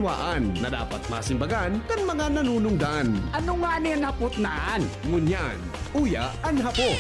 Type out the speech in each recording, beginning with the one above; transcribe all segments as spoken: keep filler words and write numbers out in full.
Waan na dapat masimbagan kan mga nanunungdan. Ano nga ni an hapot na an? Ngunyan, uya an hapot.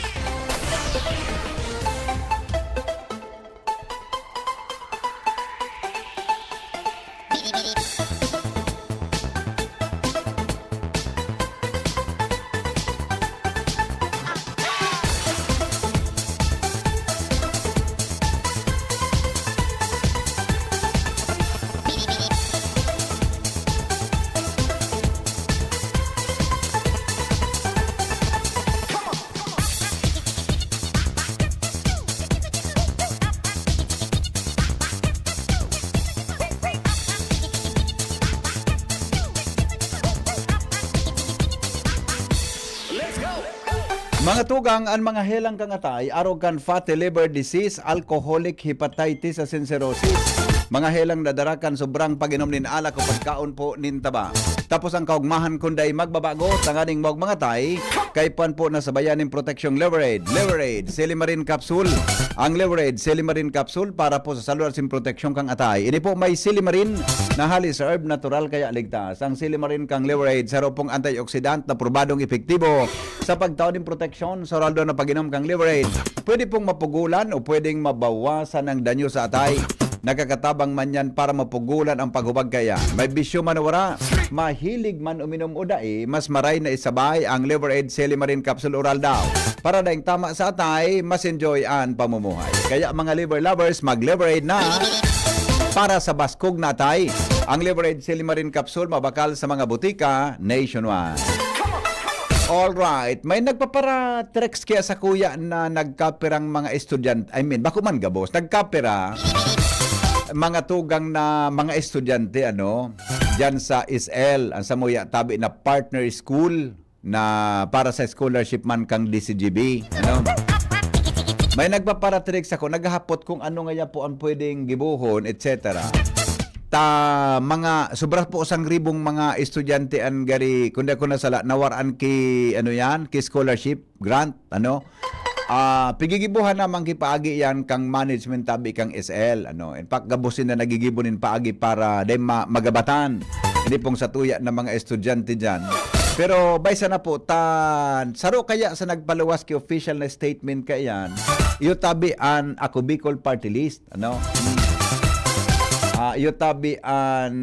Mga tugang, an mga helang kan atay, arog kan fatty liver disease, alcoholic hepatitis asin cirrhosis, mga helang nadara kan sobrang pag-inom nin alak o pagkaon po nin taba. Tapos an kaogmahan kun dai magbabago, tanganing maogmang atay, kaipuhan po na sabayan nin proteksyong Leverade. Leverade, Silimarin Capsule. Ang Leverade, Silimarin Capsule para po sa salud asin proteksyon kan atay. Ini po may silimarin na hali sa herb, natural kaya ligtas. Ang silimarin kan Leverade, saro pong antioxidant na probadong epektibo sa pagtao nin proteksyon sa oral na pag-inom kan Leverade. Pwede pong mapugulan o pwedeng mabawasan ang danyo sa atay. Nakakatabang man yan para mapugulan ang paghubag kaya. May bisyo man o wara, mahilig man uminom o dai, mas maray na isabay ang Leverade Silimarin Capsule Oral daw. Para daing tama sa atay, mas enjoy an pamumuhay. Kaya mga liver lovers, mag-Leverade na para sa baskog na atay. Ang Leverade Silimarin Capsule mabakal sa mga butika nationwide. Alright, may nagpapara-text kaya sa kuya na nagkapirang mga estudyante, I mean, bako man gabos, nagkapira, mga tugang na mga estudyante, ano, dyan sa S L, ang samuya tabi na partner school na para sa scholarship man kang D C G B, ano. May nagpapara-text ako, naghahapot kung ano nga po ang pwedeng gibohon, et cetera. Ta, mga sobra po sang ribong mga estudyante an gari, kung di ako nasala, nawaran ki, ano yan, ki scholarship grant, ano. Ah, pigigibohan naman ki paagi yan kang management tabi kang S L, ano. In fact, gabos na nagigibo nin paagi para dai ma-, magabatan. Hindi pong satuya na mga estudyante dyan. Pero baysa na po, ta, saro kaya sa nagpaluwas ki official na statement kaiyan, iyo tabi an Ako Bicol Party List. Ano? Hmm. Ah, iyo tabi an,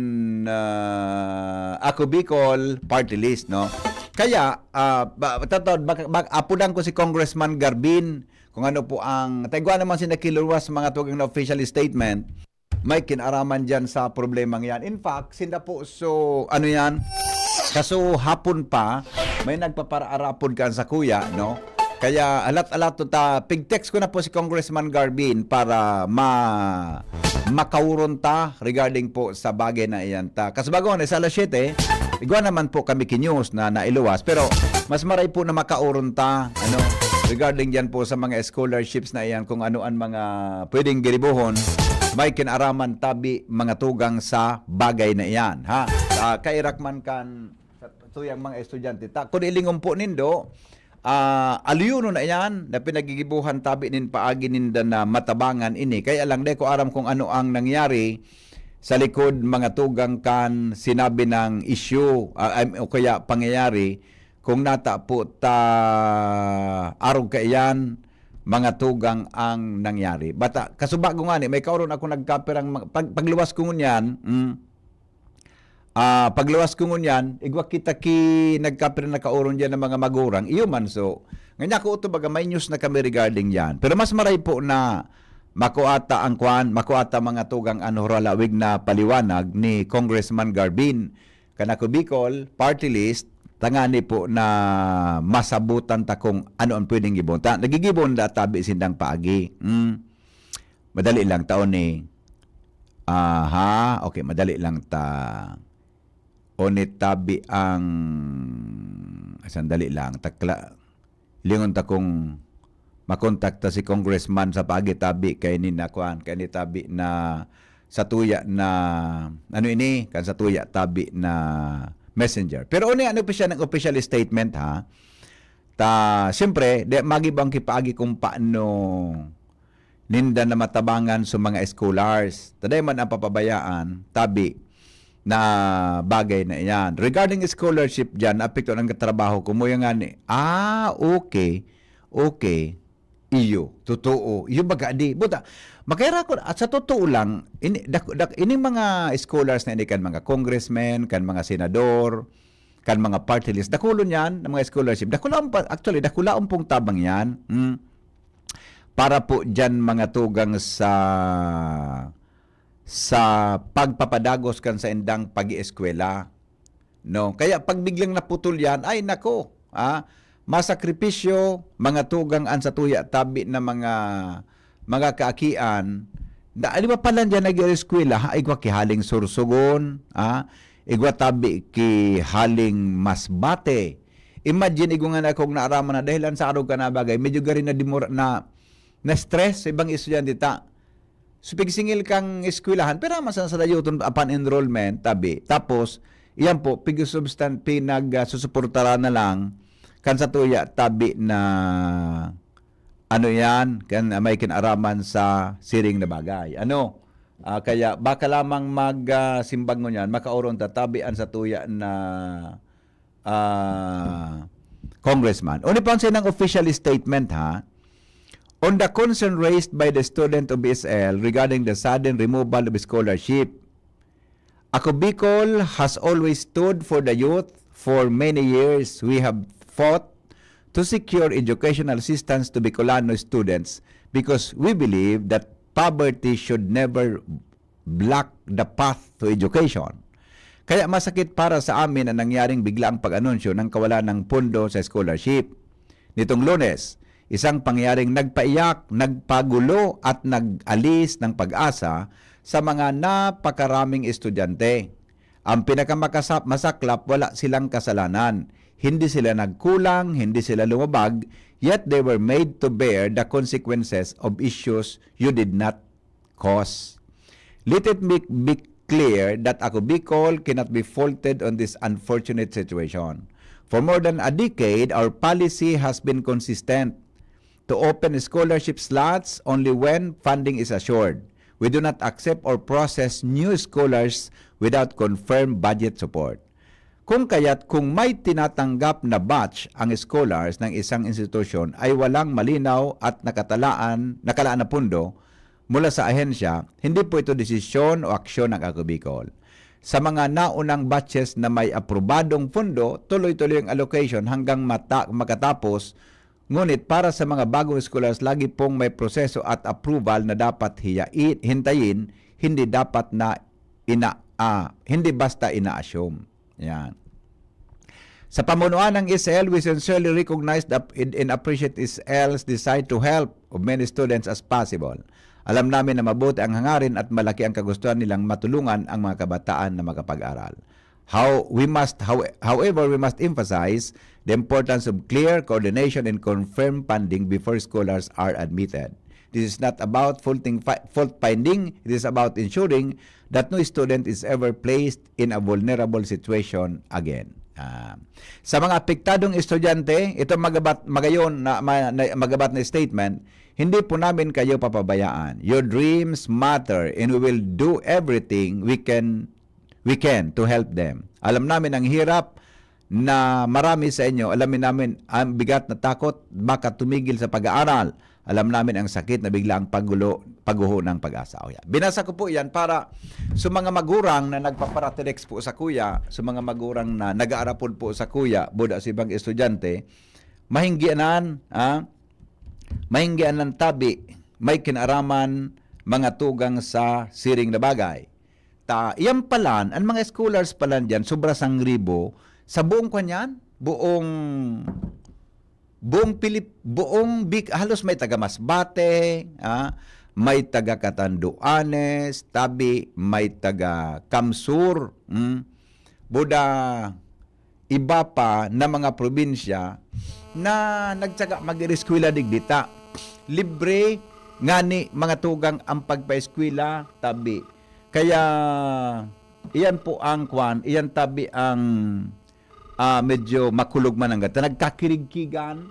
ah, Ako Bicol Party List, no? Kaya, ah, ba, tatod, bak-, bak-, apudan ko si Congressman Garbin kung ano po ang, ta igwa naman sinda kiluwas mga tugang na official statement, may kinaraman dyan sa problemang yan. In fact, sinda po, so, ano yan, kaso hapon pa, may nagpaparaarapod kan sa kuya, no? Kaya alat-alat to ta, pig-text ko na po si Congressman Garbin para ma-, makauron ta regarding po sa bagay na iyan ta. Kasi bago na, sa alas siyete, igwa naman po kami kinyos na nailuwas. Pero mas maray po na makauron ta, ano, regarding yan po sa mga scholarships na iyan, kung ano ang mga pwedeng giribohon, may kinaraman tabi mga tugang sa bagay na iyan, ha? Sa kairak man kan sa tuyang mga estudyante. Ta, kung ilingon po nindo, ah, alyuno na iyan na pinagigibuhan tabi nin paagi ninda na matabangan ini. Kaya lang, di ko aram kung ano ang nangyari sa likod mga tugang kan sinabi ng issue, ah, um, o kaya pangyayari, kung nata po ta arog kaiyan, mga tugang ang nangyari. Bata, kasubago nga ni, may kauron ako nagkapirang, pag, pagluwas ko ngunyan, mm, Ah, pagluwas ko ngunyan, igwa kita ki nagkapira na kauron diyan ng mga magurang. Iyo man, so, nganya ko ito, baga may news na kami regarding yan. Pero mas maray po na makuata ang kwan, makuata mga tugang ano, halawig na paliwanag ni Congressman Garbin. Kanako Bicol, party list, tangani po na masabutan ta kung ano ang pwedeng gibon. Ta, nagigibon da tabi sindang paagi. Hmm. Madali lang, taon ni Aha, okay, madali lang ta. O ni tabi ang, sandali lang, takla. Lingon ta kung makontakta si Congressman sa paagi tabi kay ni na kuan, kay ni tabi na sa tuya na, ano ini, kan sa tuya tabi na messenger. Pero ano yan, ano pa siya ng official statement, ha? Ta, siyempre, di, magibang kipaagi kung paano ninda na matabangan sa mga scholars. Taday man ang papabayaan, tabi, na bagay na iyan. Regarding scholarship diyan, naapektuhan ang trabaho ko. Muya nga ni, ah, okay. Okay. Iyo, totoo. Iyo baga di. Buta, makairakon, at sa totoo lang, ini, dak, dak, ining mga scholars na ini kan mga congressmen, kan mga senador, kan mga party list, dakulon yan, ang mga scholarship. Dakulaon pa, actually, dakulaon pong tabang yan. Hmm. Para po dyan mga tugang sa sa pagpapadagos kan saindang pag-ieskwela, no? Kaya pag biglang naputol yan, ay nako, ah, masakripisyo, mga tugang an satuya tabi na mga, mga kaakian, na, di ba pala dyan nag-eskwela, ha? Igwa ki haling Sorsogon, ah, igwa tabi ki haling Masbate. Imagine, igwa nga na akong naaraman na dahilan sa arog ka na bagay, medyo gari na dimura, na, na stress sa ibang estudyante ta. So, pigsingil kang eskwelahan, pero mas sa dayoton apan enrollment, tabi. Tapos, iyan po, pigsusubstan-, pinag, ah, susuportaran na lang kan satuya tabi na, ano yan, kan, ah, may kinaraman sa siring na bagay. Ano? Ah, kaya baka lamang mag, ah, simbag ngunyan, makaoron ta tabi an satuya na, ah, congressman. Uni pa ang sinang official statement, ha? On the concern raised by the student of B S L regarding the sudden removal of scholarship, Ako Bicol has always stood for the youth. For many years, we have fought to secure educational assistance to Bicolano students because we believe that poverty should never block the path to education. Kaya masakit para sa amin ang nangyaring biglaang pag-anunsyo ng kawalan ng pondo sa scholarship. Nitong Lunes, isang pangyaring nagpaiyak, nagpagulo at nag-alis ng pag-asa sa mga napakaraming estudyante. Ang pinakamakasaklap, wala silang kasalanan. Hindi sila nagkulang, hindi sila lumabag, yet they were made to bear the consequences of issues you did not cause. Let it be, be clear that Ako Bicol cannot be faulted on this unfortunate situation. For more than a decade, our policy has been consistent to open scholarship slots only when funding is assured. We do not accept or process new scholars without confirmed budget support. Kung kaya't kung may tinatanggap na batch ang scholars ng isang institusyon ay walang malinaw at nakatalaan, nakalaan na pondo mula sa ahensya, hindi po ito desisyon o aksyon ng Ako Bicol. Sa mga naunang batches na may aprobadong pondo, tuloy-tuloy ang allocation hanggang mata-, makatapos. Ngunit para sa mga bagong scholars, lagi pong may proseso at approval na dapat hiya-, hintayin, hindi dapat na ina-, ah, hindi basta ina-assume. Yan. Sa pamunuan ng S L, we sincerely recognize the, and appreciate S L's desire to help of many students as possible. Alam namin na mabuti ang hangarin at malaki ang kagustuhan nilang matulungan ang mga kabataan na makapag-aral. How we must, how, however, we must emphasize the importance of clear coordination and confirmed funding before scholars are admitted. This is not about faulting, fi-, fault finding. It is about ensuring that no student is ever placed in a vulnerable situation again. Ah, sa mga apektadong estudyante, ito magabat, magayon na, ma-, na, magabat na statement, hindi po namin kayo papabayaan. Your dreams matter and we will do everything we can, we can to help them. Alam namin ang hirap na marami sa inyo, alamin namin ang bigat na takot, baka tumigil sa pag-aaral. Alam namin ang sakit na bigla ang pagulo, pagguho ng pag-asa. O yan. Binasa ko po yan para sa mga magurang na nagpaparatirex po sa kuya, sa mga magurang na nag-aarapod po sa kuya, buda sa ibang estudyante, mahinggianan, ah, mahinggianan tabi, may kinaraman, mga tugang sa siring na bagay. Ta, iyan palan, ang mga scholars palan diyan, sobra sang ribo, sa buong kwan yan, buong, buong Pilip-, buong Bic-, halos may taga Masbate, ah, may taga Catanduanes, tabi, may taga Camsur, mm. Buda, iba pa na mga probinsya na nagtsaga mag-eskwela digdi ta. Libre ngani mga tugang ang pagpaeskwela, tabi. Kaya, iyan po ang kwan, iyan tabi ang, ah, medyo makulog man ang gata. Nagkakirigkigan,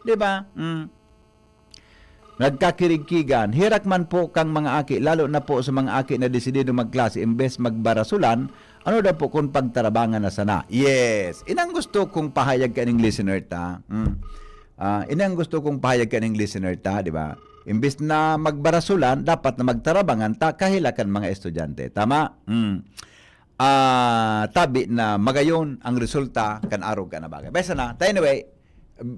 di ba? Mm. Nagkakirigkigan. Herak man po kang mga aki, lalo na po sa mga aki na desidido magklase imbes magbarasulan, ano daw po kung pagtarabangan na sana? Yes! Inang gusto kong pahayag kaning listener ta. Hmm. Ah, inang gusto kong pahayag kaning listener ta, di ba? Imbes na magbarasulan, dapat na magtarabangan ta, kahilakan mga estudyante. Tama? Hmm. Ah, tabi na magayon ang resulta kan arog ka na bagay. Basta na. Ta anyway,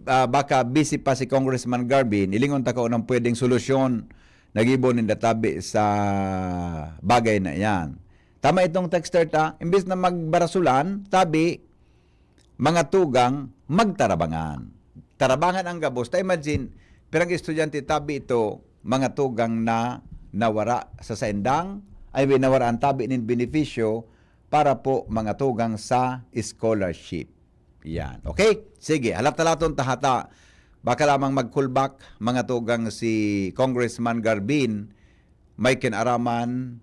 ah, baka busy pa si Congressman Garvin, ilingon ta ko ng pwedeng solusyon na gibo ninda tabi sa bagay na iyan. Tama itong texter ta, imbis na magbarasulan, tabi, mga tugang, magtarabangan. Tarabangan ang gabos. Ta imagine, pirang estudyante tabi ito, mga tugang na nawara sa saindang, ay, nawara ang tabi nin benepisyo para po mga tugang sa scholarship. Yan. Okay? Sige, halat-halaton ta hata. Baka lamang magkulbak, mga tugang si Congressman Garvin, may kinaraman,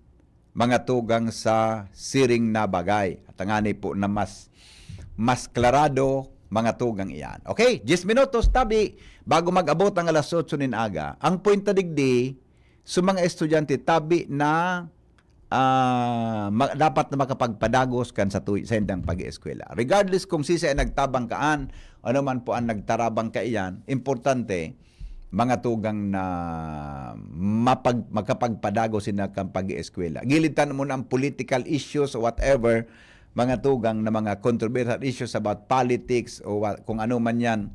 mga tugang sa siring na bagay. At tangani po na mas, mas klarado, mga tugang iyan. Okay? Diyes minutos, tabi, bago mag-abot ang alas otso nin aga. Ang point na digdi, sa mga estudyante, tabi na, ah, ma-, dapat na makapagpadagos kan sa tuy-, sa indang pag-eskwela. Regardless kung sisay ang nagtabang kaan, ano man po ang nagtarabang kaiyan, importante, mga tugang na mapag-, makapagpadagos sina kan pag-eskwela. Gilitan mo na ang political issues, whatever, mga tugang na mga controversial issues about politics o wa-, kung ano man yan.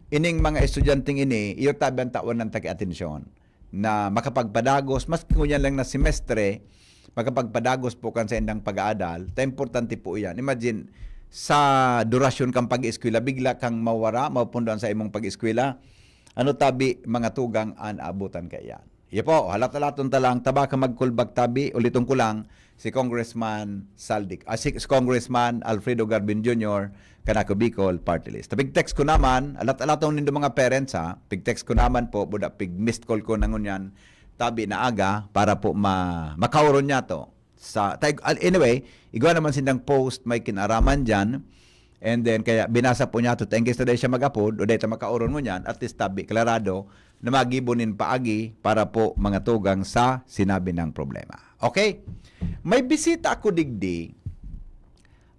Ining mga estudyanteng ini, iyo tabi ang tawan ng taki-atensyon na makapagpadagos, maski ngunyan lang na semestre, makapagpadagos po kan sa indang pag-aadal, ta importante po iyan. Imagine, sa durasyon kang pag-eskwela, bigla kang mawara, mapundoan sa imong pag-eskwela, ano tabi, mga tugang an aabutan kaiyan. Iyo po, halat-halaton ta lang, ta baka magkulbak tabi, uliton ko lang, si Congressman Saldic, ah, si, si Congressman Alfredo Garbin Junior, kan Ako Bicol Party List. Pig-text ko naman, alat-alaton nindo mga parents ha, pig-text ko naman po, buda, pig-missed call ko na ngunyan, tabi na aga, para po ma-, makaoron niya to. Sa, ta-, anyway, igwa naman sindang post, may kinaraman dyan, and then, kaya binasa po niya to, ta in case na dai siya mag-apod, o dai ta makaoron ngunyan, at least tabi, klarado, na magibo nin paagi para po mga tugang sa sinabi ng problema. Okay? May bisita ako digdi.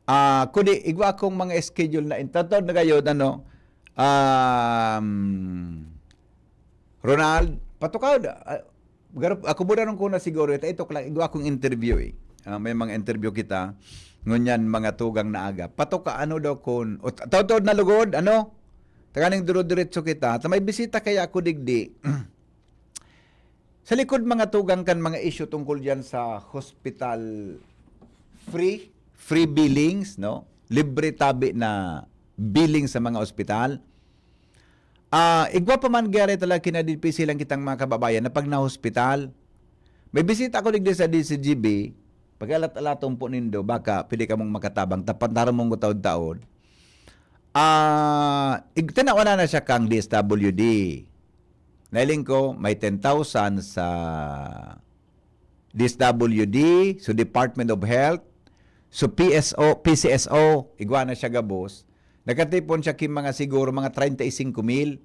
Ah, kundi igwa akong mga schedule na in-, tatod na gayod, ano, um, Ronald, patukaw na, ah, garop-, akomodaron ko na siguro, ito, ito lang, igwa akong interview eh. Ah, may mga interview kita, ngunyan mga tugang na aga. Patuka, ano daw kun, o, t-, taod-taod na lugod, ano? Tanganing duro-diretso kita. Ta may bisita kaya ako digdi. Sa likod mga tugang kan mga issue tungkol diyan sa hospital free, free billings, no? Libre tabi na billing sa mga ospital. Ah, igwa pa man gari talaga kinadipisi lang kitang mga kababayan na pag nahospital. May bisita ako digdi sa D C G B, pag-alat-alaton po nindo, baka pwede kamong makatabang, tapat na ramong taod-taod. Ah, ig-, tinawanan na siya kang D S W D. Nailing ko, may ten thousand sa D S W D, sa Department of Health, sa P S O, P C S O, igwa na siya gabos. Nakatipon siya ki mga siguro mga treinta y cinco mil.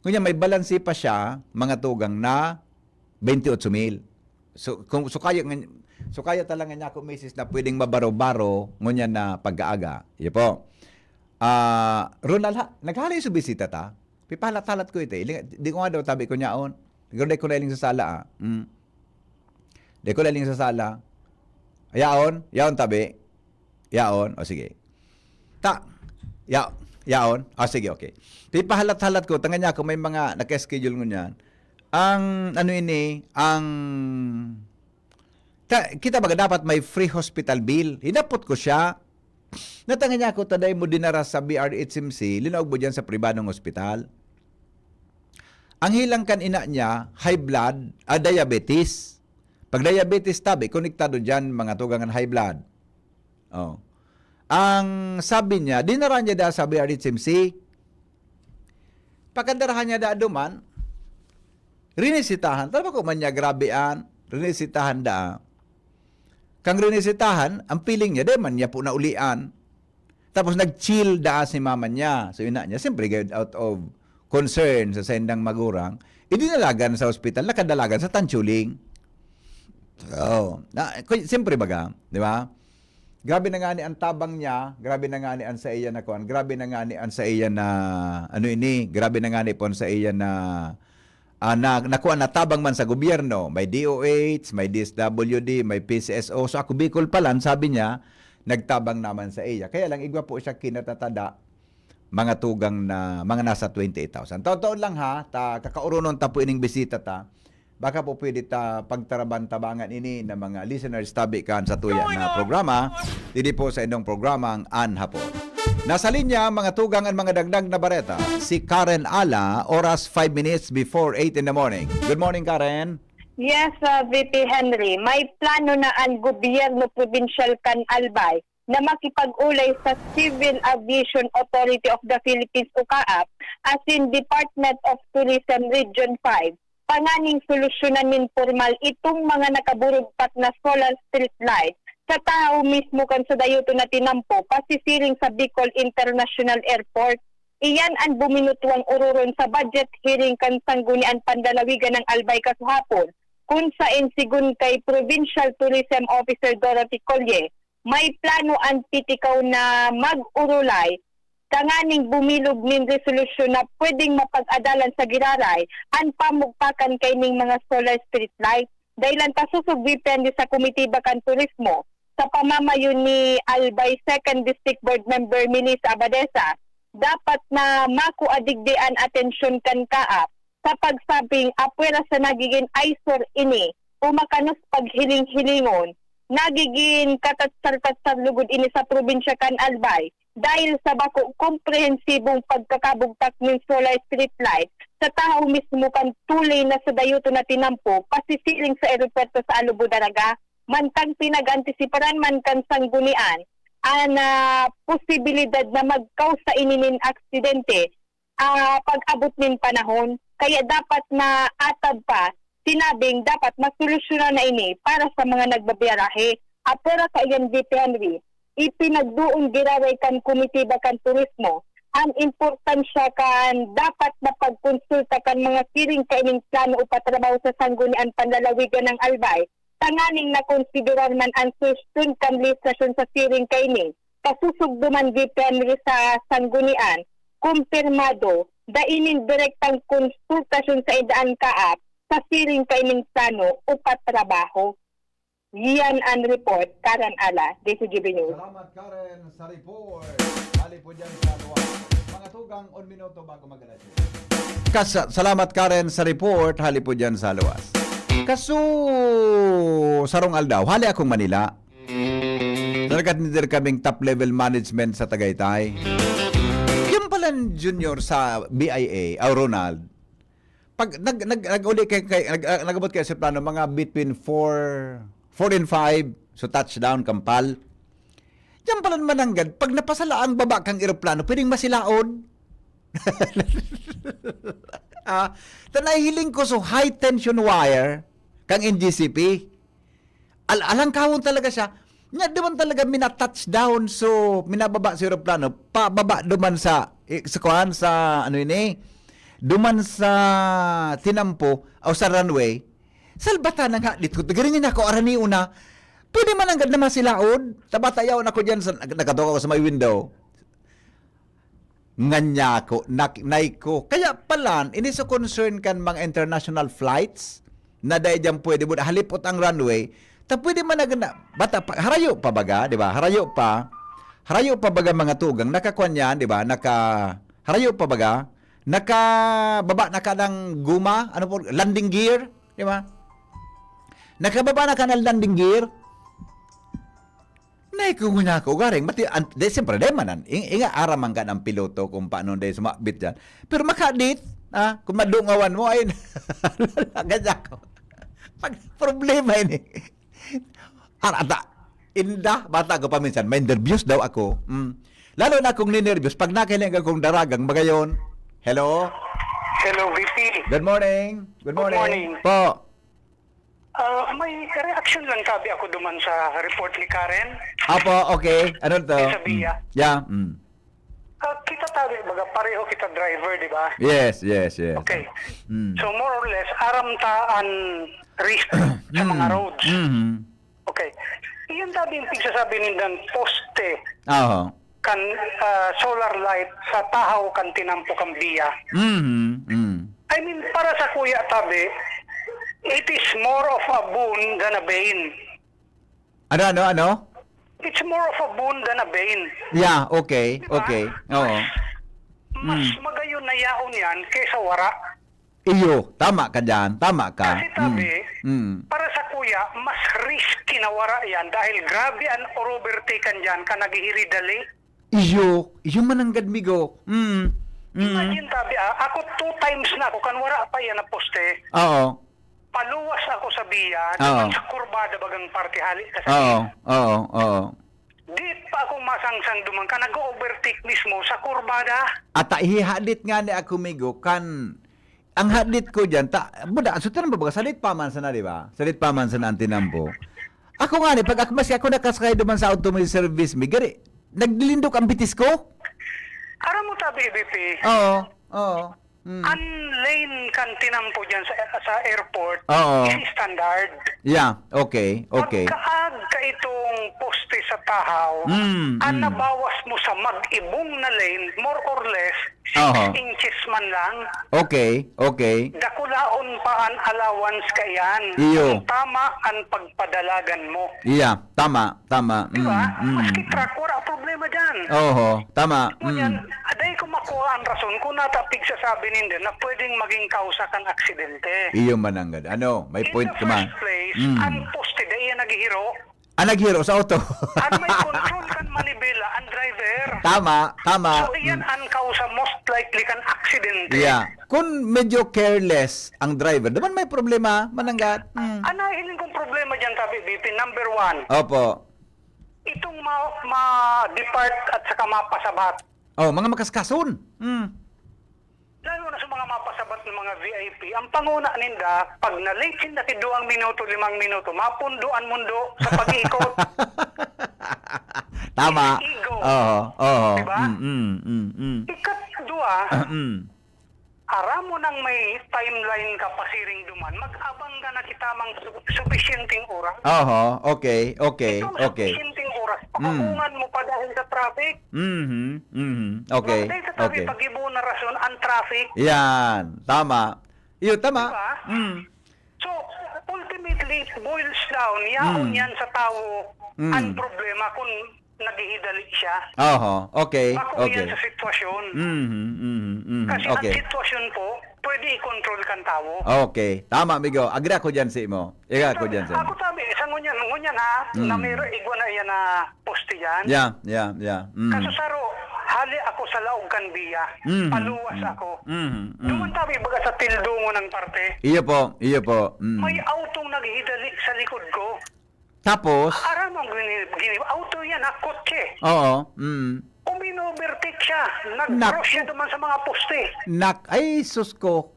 Ngunyan, may balanse pa siya, mga tugang na twenty-eight mil. So, kung, so kaya nga, so kaya talaga niya ako, misis, na pwedeng mabaro-baro, ngunyan na pag-aaga. Iyo po. Ah, Ronald, ha, naghali sa bisita ta? Pipahalat-halat ko ito eh. Ilinga-, di ko nga daw tabi ko niyaon. Siguro di ko na iling sa sala, ah. Mm. Di ko na iling sa sala. Yaon? Yaon tabi? Yaon? O sige. Ta, ya, yaon? O sige, okay. Pipahalat-halat ko. Tangan niya ako, may mga naka-schedule ngunyan. Ang, ano ini, ang Ta, kita baga dapat may free hospital bill. Hinapot ko siya. Natangan niya ako, "Taday mo dinara sa B R H M C, linaog mo diyan sa pribadong ospital." Ang hilang kan ina niya, high blood, ah, diabetes. Pag diabetes, tabi, konektado diyan, mga tugangan high blood. Oh. Ang sabi niya, dinara niya da sa B R H M C. Pagkadarahan niya da duman, rinisitahan. Tama ko man niya, grabe an, rinisitahan da. Kang rinisitahan, ang feeling niya, di man niya po naulian. Tapos nag-chill da si mama niya. So, ina niya, siyempre, gayud out of concern sa saindang magurang, idinalagan sa ospital, nakadalagan sa Tanchuling. Oo. Na, ku-, siyempre baga, di ba? Grabe na nga ni ang tabang niya, grabe na nga ni ang sa iya na kuwan, grabe na nga ni ang sa iya na, ano ini, grabe na nga ni po ang sa iya na, ah, na, nakuha na tabang man sa gobyerno, may D O H, may D S W D, may P C S O. So ako, Bicol pa lang, sabi niya, nagtabang naman sa iya. Kaya lang, igwa po siya kinatatada, mga tugang na, mga nasa twenty-eight thousand. Totoo lang ha, ta, kakauronon ta po ining bisita ta. Baka po pwede ta pagtaraban-tabangan ini na mga listeners tabi kan sa tuya na programa. Didi po sa inyong programang An Hapon. Nasa linya, mga tugang, ang mga dagdag na bareta. Si Karen Ala, oras five minutes before eight in the morning. Good morning, Karen. Yes, uh, V P Henry, may plano na ang gobyerno probinsyal kan Albay na makipag-ulay sa Civil Aviation Authority of the Philippines o CAAP, asin Department of Tourism Region five, tanganing solusyonan nin pormal itong mga nakaburugpak na solar street light sa tahaw mismo kan sadayoton na tinampo, pasisiring sa Bicol International Airport. Iyan an buminutwang ororon sa budget hearing kan Sangguniang Panlalawigan ng Albay kasuhapon, kun saen, sigon kay Provincial Tourism Officer Dorothy Colle, may plano an P T C A O na mag-urulay tanganing bumilog nin resolusyon na pwedeng mapag-adalan sa giraray an pamugpakan kaining mga solar street light. Dahilan pasosog depende sa Komitiba kan Turismo, sa pamamayo ni Albay Second District Board Member Melissa Abadesa, dapat na makua digdi an atensyon kan CAAP sa pagsabing apwera sa nagigin eyesore ini o makanos paghiling-hilingon, nagigin katatsar-tatsar lugod ini sa probinsya kan Albay dahil sa bako komprehensibong pagkakabugtak nin solar street light sa tahaw mismo kan tulay na sadayoton na tinampo pasisiring sa eropuwerto sa Alobo, Daraga. Mantang pinag-antisiparan man kan Sanggunian an, ah, posibilidad na magkausa ini nin aksidente, ah, pag-abot nin panahon. Kaya dapat na atab pa, sinabing dapat masolusyonan na ini para sa mga nagbabiyarahe. Apwera kaiyan, V P Henry, ipinagdoon giraray kan Komitiba kan Turismo an importansya kan dapat na pagkonsulta kan mga siring kaining plano o patrabaho sa Sanggunian Panlalawigan ng Albay, tanganing nakonsiderar man an suhestyon kan lehislasayon sa siring kaini. Pasosog duman, V P Henry, sa Sanggunian, kumpirmado, dai nin direktang konsultasyon sa idaan kaap sa siring kaining plano o patrabaho. Iyan an report, Karen Ala, D C G B News. Salamat, Karen, sa report. Hali po dyan sa luwas. Mga tugang, un minuto bago mag-alas siyete. Kas-, salamat, Karen, sa report. Hali po dyan sa luwas. Kaso, sarong aldaw, hali akong Manila. Nagkatender kaming top level management sa Tagaytay. Yan pala, Junior, sa B I A, aw Ronald. Pag nag-, nag-, nag-uli kay, kay, nag-, nag-abot kay sa plano, mga between four, four and five, so touchdown, kampal. Yan pala mananggad, pag napasala ang baba kang eroplano, pwedeng masilaod. Ah, ta nahihiling ko, so high tension wire kang N G C P. Al-, alangkawon talaga siya. Nya, duman talaga mina-touchdown, so minababa sa eroplano, pababa duman sa, eh, sa kuwan, sa ano ini, duman sa tinampo o sa runway. Salbata na nga, dito, garingin ako, arani una. Pwede man ang ganda masilaod. Tabata yaon ako dyan, sa, nag-, nagkatawa ako sa may window. Nganyako, nak-, nay ko. Kaya palan, ini sa concern kan mga international flights, na dai diyan pwede mo, halipot ang runway, ta pwede man na, na, bata pa, harayo pa baga, di ba? Harayo pa, harayo pa baga mga tugang, nakakuan yan, di ba? Naka, harayo pa baga, nakababa na ka ng guma, ano po, landing gear, di ba? Nakababa na ka ng landing gear, Nay, kung nga ako, garing, mati-, an-, de, siyempre, de man, an-, ing-, inga aram man kan ang piloto kung paano de sumabit dyan. Pero makadit, ah, kung madungawan mo, ay, ganyan ako. Pag problema ini. Ar-, ata, inda, bata ko pa minsan, may nervyos daw ako. Mm. Lalo na kung ninervyos, pag nakiling akong daragang magayon, hello? Hello, V P. Good morning. Good Good morning. morning. Po. Ah, may reaction lang tabi ako duman sa report ni Karen. Apo, okay. Ano to? Kay Sabia. Mm. Yeah, mm. Ah, kita tabi, baga pareho kita driver, di ba? Yes, yes, yes. Okay. Mm. So, more or less, aram ta an risk sa mga Mm. roads. Mhm. Okay. Iyan tabi yung pigsasabi nindan poste Aha. kan, ah, solar light sa tahaw kan tinampo kan biya. Mhm. Mm. I mean, para sa kuya tabi, it is more of a boon than a bane. Ano, ano, ano? It's more of a boon than a bane. Yeah, okay, Di ba? okay. Oo. Mas Mm. magayon na yaon yan kaysa wara. Iyo, tama ka dyan. Tama ka. Kasi tabi, Mm. Mm. para sa kuya, mas risky na wara yan dahil grabe an overtaken dyan ka naghihiri dali. Iyo, iyo mananggad, migo. Mm. Mm. Imagine tabi, ah, ako two times na ako kan wara pa yan na poste. Oo. Paluwas ako sa biya, Oo. duman sa kurbada bagang parte hali ka sa Oo, biya. oo, oo. Di pa ako masangsang duman ka, nag-overtake mismo sa kurbada. At ta ihihadit nga ni ako, migo, kan ang hadit ko dyan, ta, buda, so, tinampo baga, salit pa man sana, di ba? Salit pa man sana ang tinampo. Ako nga ni, pag ak-, maski ako nakasakay duman sa auto may service, may gari, naglilindok ang bitis ko. Aram mo tabi, B P? Oo, oo. Mm. Ang lane kan tinampo dyan sa, sa airport Oo. is standard. Yeah, okay, okay. Pagkaag ka itong poste sa tahaw, Mm, ang mm. nabawas mo sa mag-ibong na lane, more or less, six Aha. inches man lang. Okay, okay. Dakulaon pa an allowance kaiyan. Iyo. Ang tama an pagpadalagan mo. Iya, tama, tama. Di ba? Mm, mm, Maski mm. truck, wala problema dyan. Oho, tama. Ngunyan, Mm. aday ko makuha ang rason kung nata pigsasabi ninda na pwedeng maging kausa kan aksidente. Iyo mananggad. Ano, may In point the ka man. first place, Mm. ang poste, dai yan naghihiro. Ah, naghiro sa auto. Ang may control kan manibela, ang driver. Tama, tama. So, iyan Mm. ang kausa, most likely kan aksidente. Yeah. Kung medyo careless ang driver, duman may problema, mananggad. Mm. Ang nahiling kong problema dyan, tabi, B P, number one, Opo. itong ma-, ma-depart at saka mapasabat. Oh, mga makaskason. Mm. Lalo na sa mga mapasabat ng mga V I P, ang panguna ninda, pag na-late sinda ki duwang minuto, limang minuto, mapundo an mundo sa pag-iikot. Tama. Ego. Oo, oo. Diba? Mm, mm, mm, mm. Ikatdua, Mm. aram mo nang may timeline ka pasiring duman, mag-abang ka na kita mang su-, sufisyenteng oras. Oho, okay, okay, Itong okay. sufisyenteng oras, Mm. pakaungan mo pa dahil sa traffic. Mhm, mhm. Okay, Dahil sa traffic, okay. pag-ibo na rason ang traffic. Yan, tama. Iyo, tama. Diba? Mm. So, ultimately, it boils down, yaon Mm. yan sa tawo Mm. ang problema kung naghihidali siya. Oho, okay, Bako okay. yan sa sitwasyon. Mhm, mhm, mhm. Kasi Okay. ang sitwasyon po, pwede i-control kan tawo. Okay. Tama, amigo. Agree ako dyan sa imo. Agree ako Sabi, dyan sa imo. ako sabi, sa ngunyan, ngunyan ha, Mm. na mayroon igwa na iyan na poste yan. Yeah, yeah, yeah. Mm. Kaso saro, hali ako sa laog kan biya. Mhm, Paluwas mhm. ako. Mhm, mhm. Duman tabi, baga sa tildo mo ng parte. Iyo po, iyo po. Mm. May autong naghihidali sa likod ko. Tapos? Aram mo, gini-, gini-, auto yan, ha, kotse. Oo, mm. Uminovertake siya. Nag-cross Naku. siya duman sa mga poste. Nak-, ay, sus ko.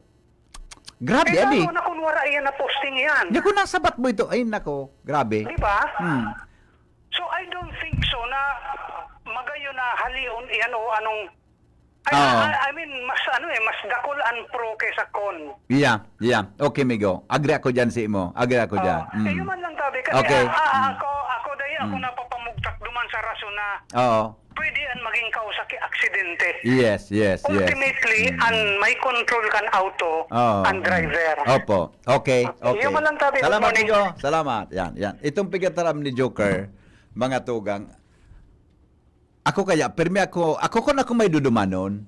Grabe, Eh, adi. lalo na kung wala yan na posting yan. Di ko nasabat mo ito. Ay, nako. Grabe. Di ba? Hmm. So, I don't think so na magayon na halion yan o anong, I, Oo. I, I mean, mas ano eh, mas dakul ang pro kaysa con. Yeah, yeah. Okay, migo. Agree ako dyan sa imo. Agree ako Oo. dyan. Eh, Mm. yun man lang, tabi. Kasi Okay. ah, ah, Mm. ako, ako dahil ako Mm. napapamugtak duman sa rason na Oo. pwede yan maging kausa ki aksidente. Yes, yes, yes. Ultimately, Mm. ang may control kan auto, Oo. ang driver. Opo. Okay, Okay, okay. yun man lang, tabi. Good Salamat, morning. Nico. Salamat. Yan, yan. Itong pigataram ni Joker, mga tugang, ako kaya, pirmi ako, ako kun ako may dudumanon.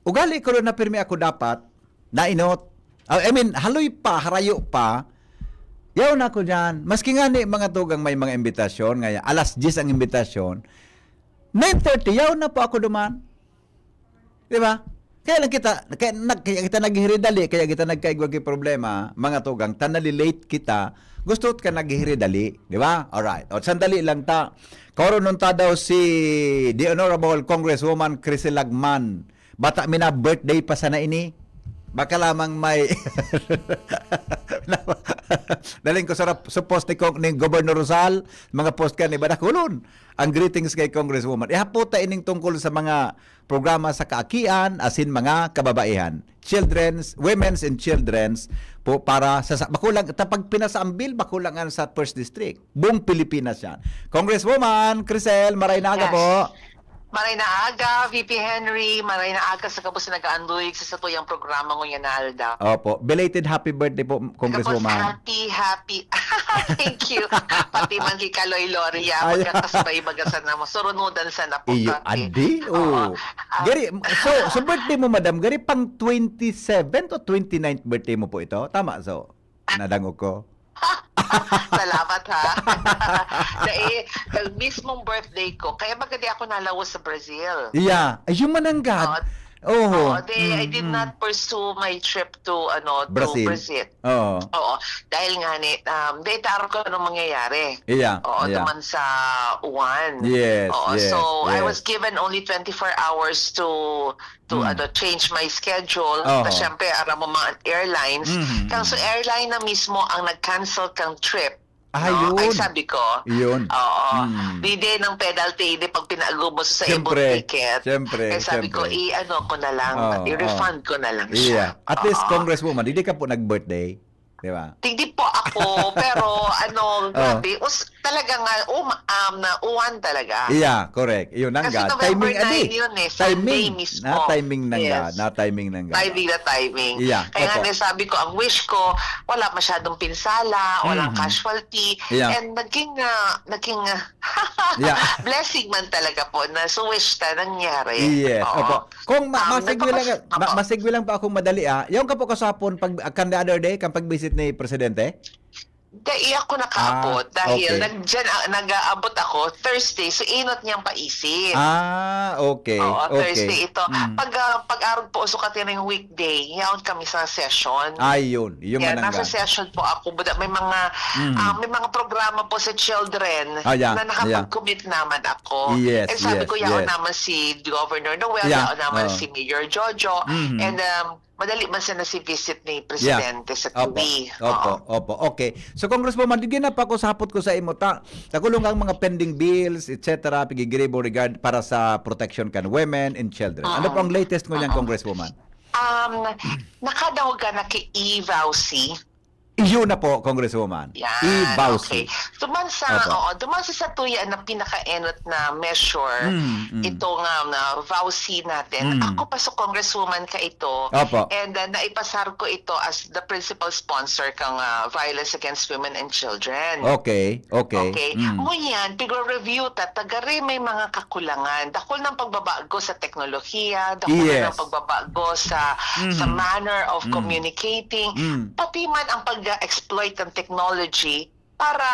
Ugali ko rin na pirmi ako dapat, nainot. Ah, I mean, haloy pa, harayo pa. Yaw na ako dyan. Maski nga ni mga tugang may mga imbitasyon, nga alas diyes ang imbitasyon, nine thirty, yaw na po ako duman. Di ba? Kaya lang kita, kaya, nag-, kaya kita naghihiridali, kaya kita nagkaigwa ki problema, mga tugang, ta nalilate kita, gusto ka naghihiridali, di ba? Alright. O, sandali lang ta. Kauronon ta daw si the Honorable Congresswoman Chrissy Lagman. Bata mi na birthday pa sana ini. Baka lamang may daling ko sa rap-, sa post ni Cong-, ni Governor Rosal, mga post ka ni Badakulon. Ang greetings kay Congresswoman. Ihapot ta ining tungkol sa mga programa sa kaakian, asin mga kababaihan. Children's, women's and children's po para sa, sa bako lang, ta pag pinasa ang bill, bako lang ang sa first district. Buong Pilipinas yan. Congresswoman Crisel, maray na aga Yes. po. Maray na aga, V P Henry. Maray na aga sa kabos na nag-aandoy sa satuyang programa ngunyan na aldaw. Opo. Belated happy birthday po, Kabos, Congresswoman. happy, happy. Thank you. Pati man kay Kaloy Loria, Ay. magkakasabay baga sana mo. Surunudan sana po Iyo, kami. adi? Oo. Oh. Gari, so, so birthday mo, madam, gari pang twenty-seventh o twenty-ninth birthday mo po ito? Tama, so, nadangog ko. Salamat ha. Dahil, dahil mismong birthday ko, kaya baga di ako nalawas sa Brazil. Yeah. Ayun man ang God. Oo. Oho. Oo, they, I did Mm, mm. not pursue my trip to ano Brazil. to Brazil. Oo. Oo, dahil nga ni um, dahil taro ko anong mangyayari. Yeah. Oo, Yeah. duman sa Wuhan. Yes, Oo, yes, so I yes. was given only twenty-four hours to to Mm. ano change my schedule. Oho. Kasi syempre, aram mo mga airlines. Mhm, Kang so mhm. airline na mismo ang nag-cancel kang trip. Ah, No? Ay, yun. sabi ko, Yun. Oo. Mm. Di din ng penalty, di pag pinaago mo sa imong Siyempre. ticket. Siyempre. Kaya sabi ko, Siyempre. i-ano ko na lang, Oo, i-refund oo. ko na lang Yeah. siya. At least, Oo. Congresswoman, hindi ka po nag-birthday. Di ba? Hindi po ako, pero ano, Oh. grabe, us, talaga nga, um, um, na uwan talaga. Yeah, correct. Yun ang Kasi God. November Timing, adi. nine yun eh, Sunday Timing. mismo. Na timing ng God. Yes. Na timing ng God. Timing na timing. Yeah, Kaya nga opo. nasabi ko, ang wish ko, wala masyadong pinsala, walang Mhm. casualty, Yeah. and naging, ah, naging ah, Yeah. blessing man talaga po na so wish ta nangyari. Yes, Oo. opo. Kung ma- Um, masigwi lang, nagpapos- ma- opo. masigwi lang pa akong madali, ah. Yung ka po kasapon, pag, kan the other day, kan pag-visit ni Presidente? Dai ako nakaabot Ah, dahil okay. nag, dyan, ah, nag-aabot ako Thursday, so inot niyang paisip. Ah, okay. Oo, Okay. Thursday ito. Mm. Pag, ah, pag-arog po, so katiring weekday, yaon kami sa session. Ay, yun. Yung Yan, nasa manangga. session po ako. Buda, may mga Mm. ah, may mga programa po sa children Ah, yeah, na yeah. nakapag-commit naman ako. Yes, And sabi yes, ko, yaon yes. naman si Governor Noel, Yeah, yaon naman oo. si Mayor Jojo. Mhm. And um, madali man sana si visit ni Presidente sa Opo, Tuwi. opo, Oo. opo. Okay. So, Congresswoman, di na pa ako sapot ko sa imo ta. Takulong ang mga pending bills, et cetera, pigigiribo regard para sa protection kan women and children. Ano po ang latest ngunyan, Oo. Congresswoman? Um, nakadaog ka na kay e-voucy. Iyo na po, Congresswoman. Yan, E-voucy. Okay. Duman sa, Opo. Oo, duman sa satuya na pinaka-enot na measure, Mm, mm. ito nga na voucy natin. Mm. Ako pa sa congresswoman ka ito. Opo. And uh, naipasar ko ito as the principal sponsor kang uh, violence against women and children. Okay, okay. Okay. Mm. Ngunyan, pigre-review ta, tagare may mga kakulangan. Dakul ng pagbabago sa teknolohiya, dakul Yes. ng pagbabago sa Mhm. sa manner of Mm. communicating, Mm. pati man ang pag-exploit ng technology para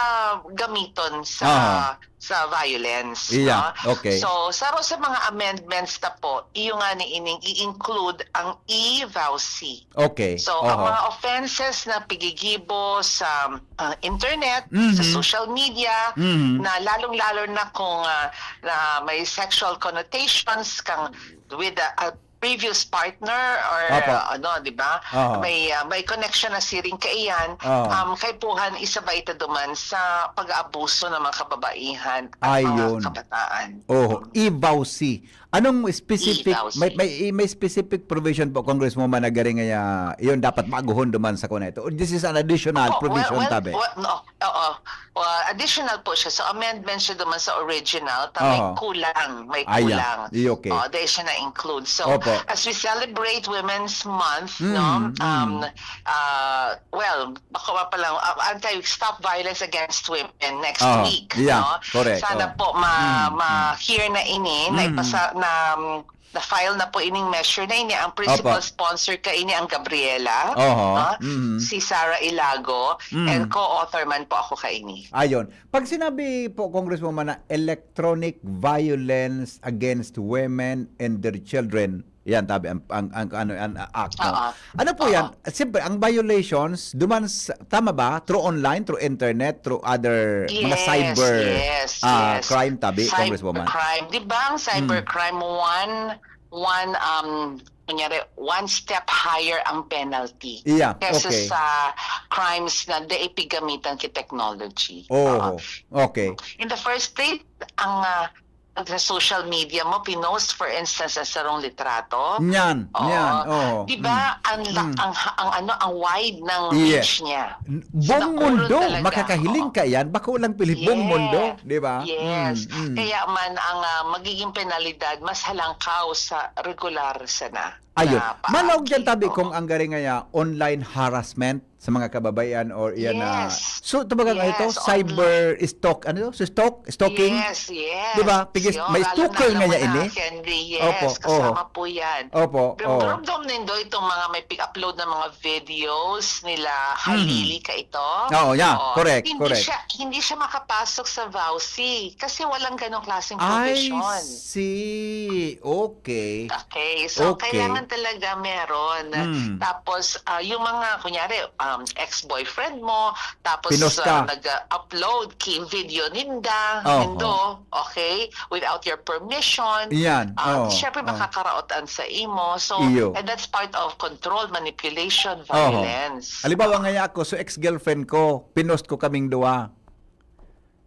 gamiton sa Aha. sa violence. Iya, No? okay. So, saro sa mga amendments na po, iyo nga ni ining i-include ang e-voucy. Okay. So, ang Oho. mga offenses na pigigibo sa ah, internet, Mhm. sa social media, Mhm. na lalong-lalo na kung ah, na may sexual connotations kang with a, a previous partner or Opo. ah, ano, di ba? Oho. May ah, may connection na siring kaiyan, Oho. um, kaipuhan isabay ta duman sa pag-aabuso ng mga kababaihan at Ayun. mga kabataan. Oh, e-voucy. Anong specific, E-voucy. may, may, may specific provision po, Congresswoman, na garing nga yun dapat baguhon duman sa kuna ito? Or this is an additional Oh, provision, well, well, tabi? well, no, oo. Well, additional po siya. So, amendment siya duman sa original. Ta may Oo. kulang. May Ayan. kulang. Di okay. Oh, dahil siya na-include. So, Opo. as we celebrate Women's Month, Mm, no, mm. um, uh, well, baka pa lang, uh, anti-stop violence against women next Oo. week. Yeah, No? correct. Sana Oo. po ma, Mm, ma-hear na ini, Mm. naipasa, na, um, na-file na po ining measure na ini. Ang principal Opo. sponsor ka ini ang Gabriela, Oho. no? Mm. Si Sarah Ilago, Mm. and co-author man po ako ka ini. Ayun. Pag sinabi po, Congresswoman, na electronic violence against women and their children, yan, tabi, ang, ang, ang, ano, ang act, no? Oo. Ano po Oo. yan? Siyempre, ang violations, duman sa, tama ba? Through online, through internet, through other, mga Yes, cyber yes, ah, yes. crime, tabi, Congresswoman? Cybercrime. Di ba ang cybercrime, one, one, um, kunyari, one step higher ang penalty Yeah, kesa okay. sa crimes na dai piggamitan ki technology. Oh, Oo. okay. In the first place, ang ah, sa social media mo, pinost, for instance, ang sarong litrato. Nyan, Oo. nyan. Oh. Di ba, ang, la- Mm. ang, ang, ano, ang wide ng Yeah. reach niya. Buong Nakulong mundo, talaga. makakahiling Oo. ka yan. Bako lang Pilip, buong Yeah. mundo, di ba? Yes. Mm, mm. Kaya man, ang ah, magiging penalidad, mas halangkaw sa regular sana. Ayun. Na Malaog dyan, paagi. tabi, Oo. kung ang gari ngaya online harassment sa mga kababayan or iyan na... Yes. So, ito bagang Yes, ito, online. Cyber stalk, ano to? So, stalk? Stalking? Yes, yes. Di ba? Pigis- Yun, may lalo stalker na ngaya naman ini? na, Candy, yes, Opo, kasama oho. po yan. Opo, Pero oho. ramdam nindo itong mga may pig-upload ng mga videos nila, Mhm. halili ka ito. Oo, yeah, Oo. correct, Hindi correct. siya, hindi siya makapasok sa VAWC kasi walang ganong klaseng I provision. see. Okay. Okay, so Okay. kailangan talaga meron. Mm. Tapos ah, yung mga, kunyari, um, ex-boyfriend mo, tapos Pinost ka. ah, nag-upload ki video ninda, Oho. nindo, okay, without your permission. Iyan. Ah, Oo, syempre, oo. makakaraotan sa imo. So, Iyo. and that's part of control, manipulation, Oho. violence. Halimbawa ngaya ako, so ex-girlfriend ko, pinost ko kaming duwa.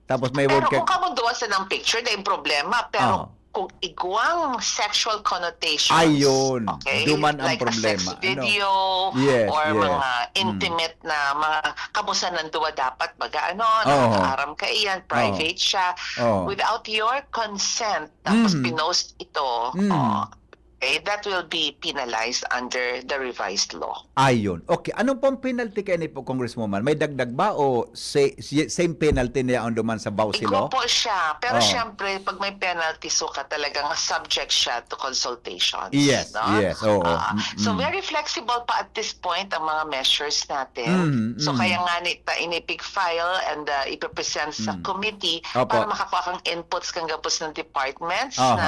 Tapos may Pero word ka... kung kamo duwa sa nang picture, na yung problema. Pero Ah. kung igwang sexual connotations, Ayun. okay? Duman ang Like problema, a sex ano? video Yes, or yes. mga Mm. intimate na mga kabusanan duwa dapat baga, ano, Oo. nakakaaram ka iyan, private siya. Oo. Without your consent, tapos Mm. pinost ito, Mm. oh, okay, that will be penalized under the revised law. Ayun. Okay. Anong pong penalty kayo ni po, Congresswoman? May dagdag ba o sa-, si-, same penalty na yaon duman sa VAWC Igwa law? po siya. Pero Oo. syempre, pag may penalty, suka talagang subject siya to consultations. Yes, no? yes. Oo. Ah, Mm, so, mm. very flexible pa at this point ang mga measures natin. Mm, So, mm. kaya nga ni, ta, inipig-file and uh, ipipresent sa Mm. committee Opo. para makakuha kang inputs kang gabos ng departments Aha. na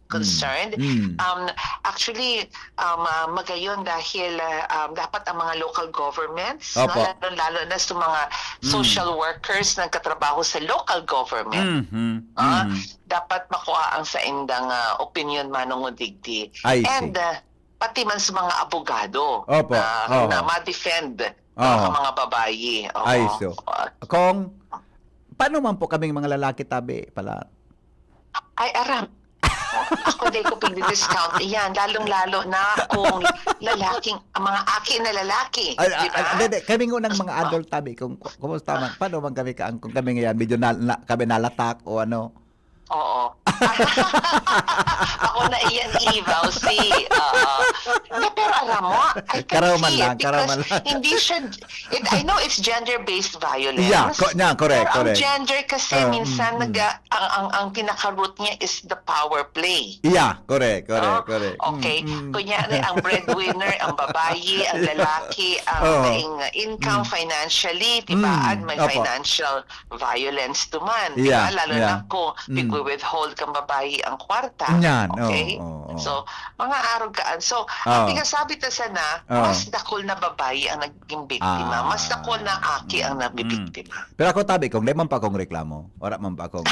concerned. Mm. Mm. Um, actually, um, ah, magayon dahil ah, um, dapat ang mga local governments, Opo. no, lalo-lalo na sa mga Mm. social workers na nagkatrabaho sa local government, Mhm. ah, Mhm. dapat makuha ang saindang ah, opinion manong digdi. I see. And ah, pati man sa mga abogado Opo, na, oho. na ma-defend Oho. ang mga babayi. Oo. Ay, so. Ah, Kung, paano man po kaming mga lalaki, tabi, pala? Ay, aram. Ako, di ko pigdi-discount. Iyan, lalong-lalo na kung lalaking, ang mga aki na lalaki. Ay, Di ba? ay, hindi, hindi. Kami ngunang mga adult, tabi, kung ku-, kumusta man, paano man kami ka, kung kami ngayon, medyo na, na, kami nalatak o ano? Oo. Ako na iyan, Ivaw, si, oo. Hindi, pero alam mo, I can Karaw man see lang, it karaw because man lang. hindi siya, it, I know it's gender-based violence. Yeah, ko-, yeah, correct, Pero correct. ang gender kasi Ah, minsan mm, mm. nag-, ang, ang, ang pinaka-root niya is the power play. Yeah, correct, correct, No? correct. Mm, Okay. mm. Kunyari, ang breadwinner, ang babayi, ang lalaki, ang Oo. daing income Mm. Mm. financially, di ba? Mm, And may opo. financial violence duman, di Yeah, ba? Lalo yeah. na kung Mm. pigwi-withhold kang babayi ang kwarta. Yan, Okay? oo, oo, oo. So, mga arog kaan. So, Oo. ang pinasabi ta sana, Oo. mas dakul na babayi ang nagiging biktima. Ah. Mas dakul na aki ang Mm. nabibiktima. Pero ako, tabi, kung di man pa akong reklamo, wala man pa akong...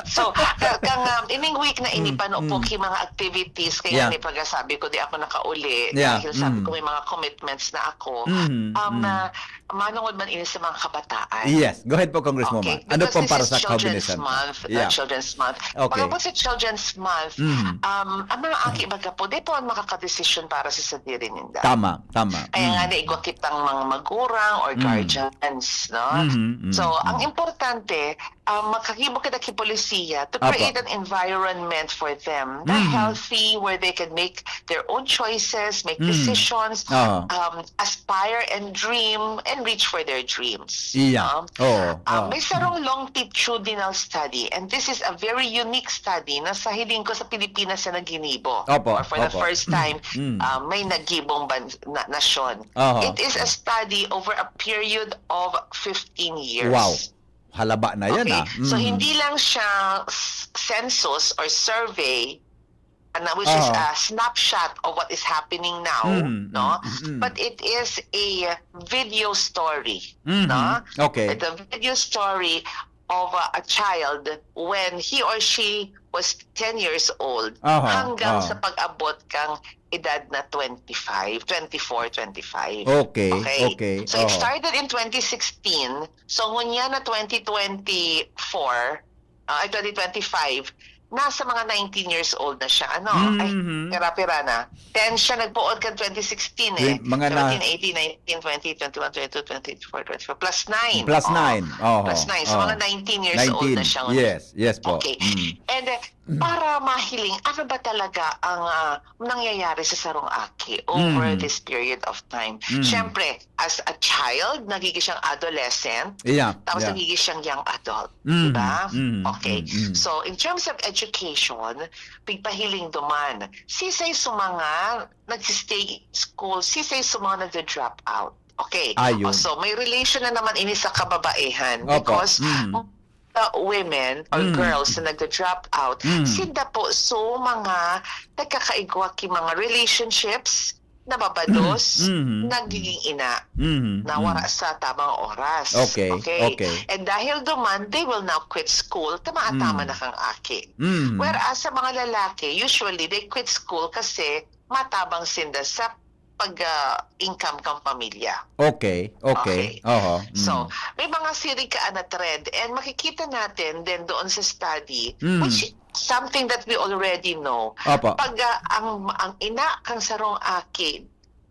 So, ka-, kang, um, ining week na ini Mm, pa, no, mm. po, ki mga activities, kaya Yeah. ni pagkasabi ko, di ako nakauli. Yeah, Dahil sabi mm. ko, may mga commitments na ako. Mm, Um, mm. na, manungod man ini sa mga kabataan. Yes, go ahead po, Congresswoman. Okay, Ano because pong this para is sa Children's Combination? Month, uh, Yeah. Children's Month. Okay. Pagkabot sa Children's Month, Mm. um, ang mga aki, baga po, di po ang makakadesisyon para sa sadiri ninda. Tama, tama. Kaya nga Mm. na igwa kitang mga magurang or Mm. guardians, no? Mhm, mm, So, ang mm. importante, um, makagibo kita ki polisiya to Apo. create an environment for them na Mhm. healthy, where they can make their own choices, make Mm. decisions, Oo. um, aspire and dream and reach for their dreams. Iya. No? Oo, Ah, oo. may sarong longitudinal study, and this is a very unique study na sa hiling ko sa Pilipinas na naginibo. Opo, Or for the opo. first time, Mm. ah, may nagibong ban- na- nasyon. Oho. It is a study over a period of fifteen years. Wow. Halaba na yan, Okay, ah. so Mm. hindi lang siya s- census or survey, ano, which is Oho. a snapshot of what is happening now, Mm, no? mm, mm. But it is a video story, Mhm. no? Okay. It's a video story of uh, a child when he or she was ten years old Aha, hanggang aha. sa pag-abot kang edad na twenty-five, twenty-four, twenty-five. Okay, okay, So it aha. started in twenty sixteen. So ngunya na twenty twenty-four, uh, twenty twenty-five, nasa mga nineteen years old na siya. Ano? Ay, Mhm. pira-pira na. ten siya nagbuod kan twenty sixteen eh. Twen- mga na- seventeen, eighteen, nineteen, twenty, twenty-one, twenty-two, twenty-four, twenty-four, plus nine. Plus Oo. nine. Oho. Plus nine. So, Oho. mga nineteen years old na siya. Yes, yes po. Okay. Mm. And uh, para mahiling, ano ba talaga ang uh, nangyayari sa sarong aki over Mm. this period of time? Mm. Siyempre, as a child, nagiging siyang adolescent, Yeah, tapos yeah. nagiging siyang young adult. Mm, Diba? mm, Okay. mm, mm. So, in terms of education, pigpahiling duman, sisay sa mga nag-stay school, sisay sa mga nag-drop out. Okay. Ayun. O, so, may relation na naman ini sa kababaihan Opo. because Mm. the women or Mm. girls na nag-drop out, Mm. sinda po so mga nagkakaigwa ki mga relationships, nababados, Mm. nagiging ina, Mhm, nawara mhm. sa tamang oras. Okay, okay. And dahil duman, they will now quit school, tama-tama Mm. na kang aki. Mhm. Whereas sa mga lalaki, usually they quit school kasi matabang sinda sa pag-income kang pamilya. Okay, okay. Okay. Oho. So, Mm. may mga siring ka na trend and makikita natin din doon sa study, Mm. which something that we already know. Opo. Pag ah, ang ang ina kang sarong aki,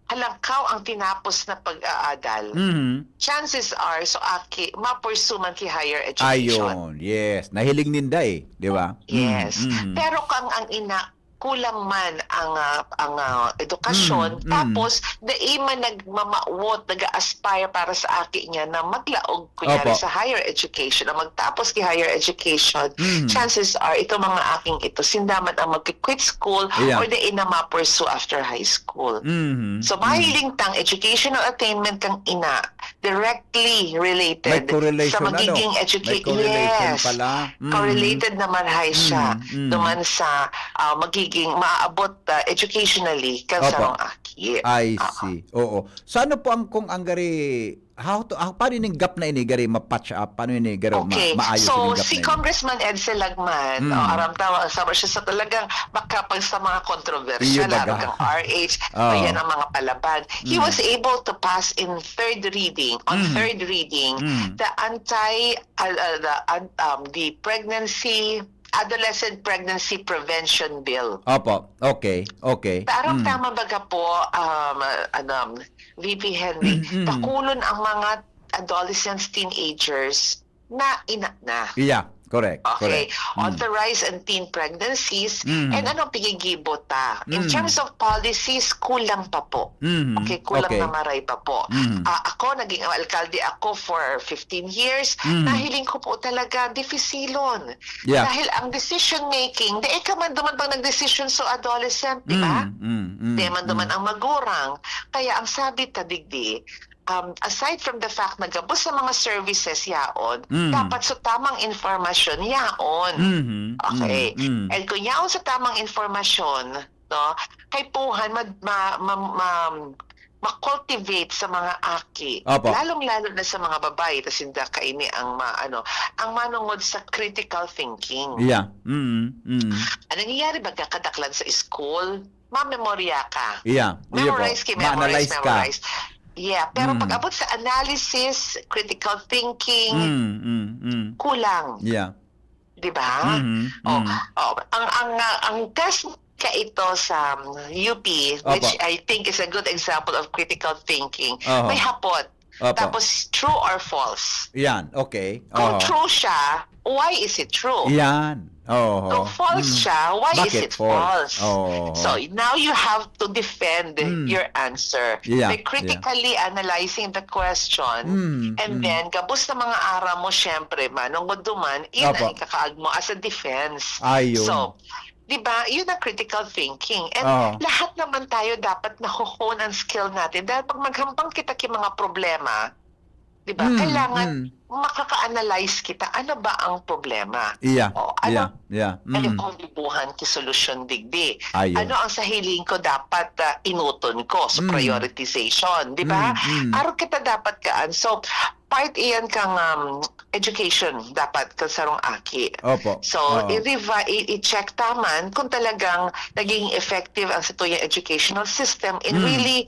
halangkaw ang tinapos na pag-aadal, Mhm. chances are, so aki, ma-pursue man ki higher education. Ayun, yes. Nahiling ninda eh, di ba? Yes. Mm, mm. Pero kang ang ina, kulang man ang ah, ang ah, edukasyon, Mm, mm. tapos dai man nagmamawot, nag-aspire para sa aki niya na maglaog kunyari Opo. sa higher education, na magtapos ki higher education, Mm. chances are, itong mga aking ito, sinda man ang mag-quit school Yeah. or dai na ma-pursue after high school. Mhm, So, mhm. mahiling tang educational attainment kang ina directly related May correlation, sa magiging ano? educa- May correlation Yes. pala. Mm. Correlated naman hay siya Mm, mm. duman sa ah, magiging maaabot ah, educationally kang Opo. sarong aki. I Oo. see. Oo. So ano po ang kung ang gari, how to, how, paano yung gap na ini gari ma-patch up? Paano ini gari Okay. ma- maayos So, yung gap si na ini? Congressman Edsel Lagman, Mm. oh, aram tawa, sama siya sa talagang makapag sa mga kontrobersyal, Iyo baga. Larang kang R H, Oo. ayan ang mga palaban. He Mm. was able to pass in third reading, on Mm. third reading, Mm. the anti, uh, uh, the, uh, um, the pregnancy, adolescent pregnancy prevention bill. Opo. Okay. Okay. Parang Mm. tama baga po, um, uh, ano, V P Henry, Mm, mm. dakulon ang mga adolescents, teenagers na ina na. Yeah, correct. Okay. Correct. Mm. Authorized and teen pregnancies. Mm. And anong pinigibo ta? In Mm. terms of policies, kulang pa po. Mhm. Okay, kulang Okay. na maray pa po. Mhm. Ah, ako, naging alkalde ako for fifteen years. Mm. Nahiling ko po talaga, difisilon. Yeah. Dahil ang decision making, di ka man duman pag nag-decision so adolescent, di ba? Mm, mm, mm, Di man duman mm. ang magurang. Kaya ang sabi ta digdi, um, aside from the fact na gabos sa mga services yaon, Mm. dapat sa tamang informasyon yaon. Mhm, Okay. mm, mm. And kung yaon sa tamang informasyon, no, kay puhan ma, ma, ma, ma, ma-cultivate sa mga aki, Opo. lalong-lalo na sa mga babae, tas hindi kaini ang ma, ano, ang manungod sa critical thinking. Yeah. Mm, mm. Ang nangyayari baga kadaklan sa school, mamemorya ka. Yeah. Iyo po. Memorize ki, Ma-analyze memorize, ka. memorize. Yeah, pero Mm. pag abot sa analysis, critical thinking, Mm, mm, mm. kulang. Yeah. Di ba? Mhm, Oh, mm. oh, ang ang ah, ang test ka ito sa um, U P, which Opo. I think is a good example of critical thinking. Oho. May hapot. Opo. Tapos true or false? Yan, okay. Kung Oho. true siya, why is it true? Yan. Oho. Kung false Mm. siya, why is Bakit it false? Oho. So now you have to defend Mm. your answer Yeah, by critically analyzing the question. Mm, And mm. then, gabos na mga aram mo, syempre, manungod duman, yun Opo. ang ikakaag mo as a defense. Ayun. So, di ba, yun ang critical thinking. And Oo. lahat naman tayo dapat naho-hone ang skill natin. Dahil pag maghampang kita ki mga problema, di ba, Mm, kailangan mm. makaka-analyze kita. Ano ba ang problema? Iya, O, ano iya, iya. Ano Mm. pong dibuhan ki solusyon digdi? Ayun. Ano ang sa hiling ko dapat ah, inuton ko sa Mm. prioritization, di ba? Mm, mm. Araw kita dapat kaan. So, part iyan kang, um, education dapat kan sarong aki. Opo. So, Oo. i-revi- i- i-check ta man kung talagang naging effective ang satuyang educational system in Mm. really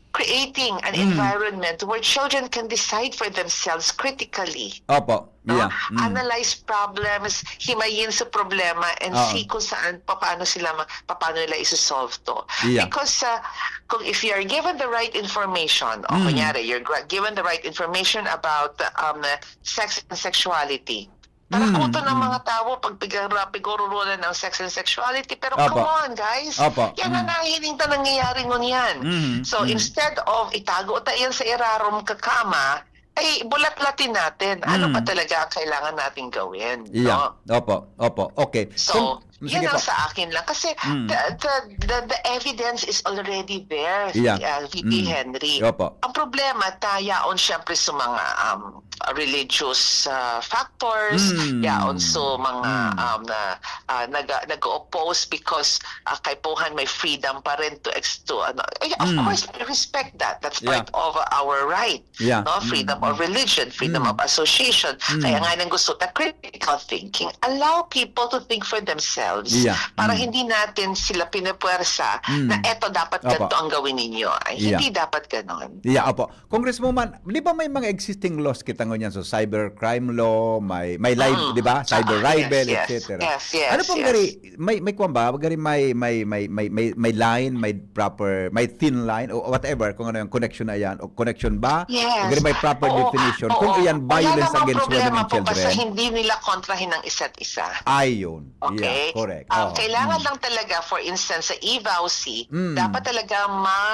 creating an Mm. environment where children can decide for themselves critically. Opo. No? Yeah. Mm. Analyze problems, himayin sa problema, and Oo. see kung saan, paano sila, ma- paano nila isosolve to. Yeah. Because uh, kung if you're given the right information, o Mm. kunyari, you're gra- given the right information about um, sex and sexuality, Mm, parakuto ng mm. mga tao pag pigara- pigururulan ng sex and sexuality. Pero Opo. Come on, guys. Opo, Yan ang mm. nahihiling ta nangyayari ngunyan. Mm, So, mm. instead of itago ta yan sa irarom kakama, ay bulat-latin natin. Ano Mm. pa talaga ang kailangan nating gawin? Yeah. No? Opo. Opo. Okay. So, Kung- yan sige ang po. sa akin lang. Kasi Mm. the, the, the, the evidence is already there, Yeah. uh, V P Mm. Henry. Opo. Ang problema, ta, yaon siyempre sa mga um, religious uh, factors, Mm. yaon sa mga Mm. um, na uh, nag- nag-oppose because uh, kaipuhan may freedom pa rin to, ex- to ano. Eh, of Mm. course, I respect that. That's Yeah. part of our right. Yeah. No? Freedom Mm, of religion, freedom Mm. of association. Mm. Kaya nga nang gusto ta critical thinking. Allow people to think for themselves Yeah. para Mm. hindi natin sila pinupwersa Mm. na eto dapat Opo. ganito ang gawin ninyo. Ay, Yeah. hindi dapat ganon. Yeah, opo. Congresswoman, di ba may mga existing laws kita ngunyan? So, cybercrime law, may may live, Mm. di ba? Cyber Ah, libel, yes, yes. et cetera. Yes, yes, Ano pong yes. gari, may may kwan ba? Gari may may may may may, may line, may proper, may thin line o whatever kung ano yung connection na yan o connection ba? Yes. Gari may proper Oo, definition. oo. Kung iyan Wala violence namang against women problema and po basta children. hindi nila kontrahin ang isa't isa. Ayun. Okay? Yeah, correct. Um, Oo. kailangan Mm. lang talaga, for instance, sa e-VAWC, Mm. dapat talaga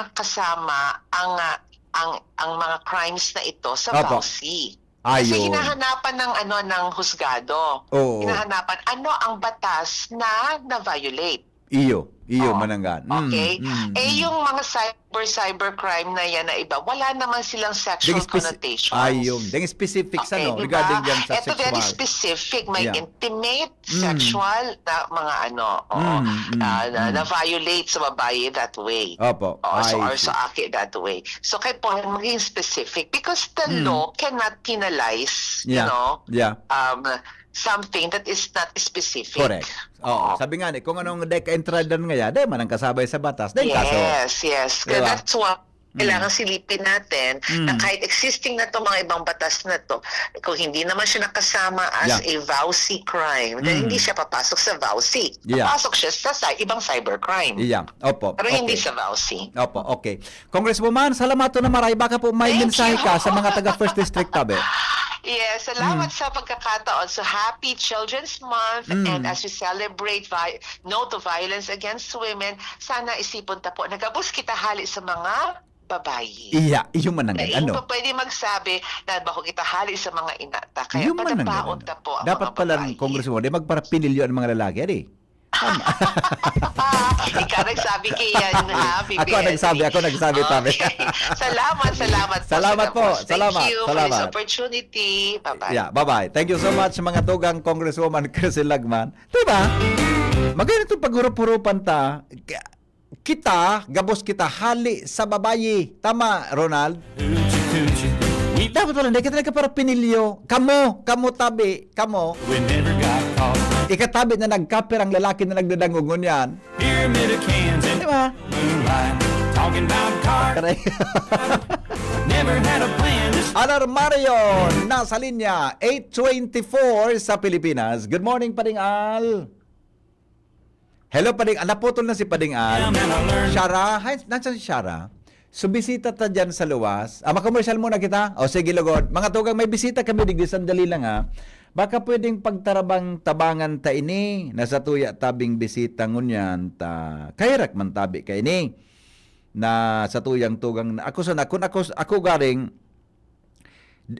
makasama ang ah, ang ang mga crimes na ito sa Opo. VAWC. Kasi Ayun. hinahanapan ng ano ng husgado. Oo. Hinahanapan ano ang batas na na-violate. Iyo, iyo, Oo. mananggan. Mm, Okay? mm, Eh, mm. yung mga cyber, cyber crime na yan na iba, wala naman silang sexual Ding speci- connotations. Ayun, ding specifics, Okay, ano, di regarding ba? dyan sa Ito very sexual. specific, may Yeah. intimate, Mm. sexual na mga ano, oo, Mm, mm, ah, na, mm. na-violate sa babae that way. Opo, Oo, so, I or sa see. aki that way. So, kaipuhan maging specific because the Mm. law cannot penalize, you Yeah. know, Yeah. um, something that is not specific. Correct. Oo. Oo. Sabi nga ni, kung anong deka entrada nga yan, di man ang kasabay sa batas, di kaso. Yes, yes. Di ba? That's why Mm. kailangan silipin natin na Mm. kahit existing na itong mga ibang batas na to, kung hindi naman siya nakasama as Yeah. a VAWC crime, then Mm. hindi siya papasok sa VAWC. Yeah. Papasok siya sa, sa ibang cybercrime. Yeah. Opo. Pero hindi Okay. sa VAWC. Opo, okay. Congresswoman, salamat na maray. Baka po may Thank mensahe you. ka sa mga taga First District, tabi. Yes, salamat Mm. sa pagkakataon. So, happy Children's Month, Mm. and as we celebrate vi- no to violence against women, sana isipon ta po, nagabos kita hali sa mga babayi. Iya, iyo man ang Dai ano. pa pwede magsabi na bako kita hali sa mga ina ta. Kaya Iyo man ang padapaot ano. ta po ang Dapat mga pala, babayi. Congresswoman, di magparapinilyo ang mga lalaki, di? Ikaw nagsabi kay yan, ha, Ako ang nagsabi, ako nagsabi, tabi. Okay. Salamat, salamat po. Salamat po, Thank salamat, you for this salamat. Opportunity. Bye-bye. Yeah, bye-bye. Thank you so much, mga tugang Congresswoman Chrissy Lagman. Diba? Maganda itong paghurup-hurupan ta. K- Kita, gabos kita, hali sa babayi. Tama, Ronald? Dapat wala, hindi kita nagkaparapinilyo. Kamo, kamo tabi, kamo. We never got caught. Ikatabi na nagkapir ang lalaki na nagdadangog ngunyan. Pyramid of cans in Di ba? moonlight. Talking about cars. Karay. Never had a plan. Just Alarmario, nasa linya, eight twenty-four sa Pilipinas. Good morning, Pading Al. Hello, Pading Al. Naputol na si Pading Al. Damn, and I learned. Shara, hi, nasaan si Shara? So, bisita ta dyan sa luwas. Ah, makomersyal muna kita. O, sige, lugod. Mga tugang, may bisita kami, digdi, sandali lang, ha. Baka pwedeng pagtarabang-tabangan ta ini. Nasa tuya tabing bisita ngunyan ta. Kairak man tabi ka ini. Na sa tuyang tugang na. Ako sana, kun ako, ako garing,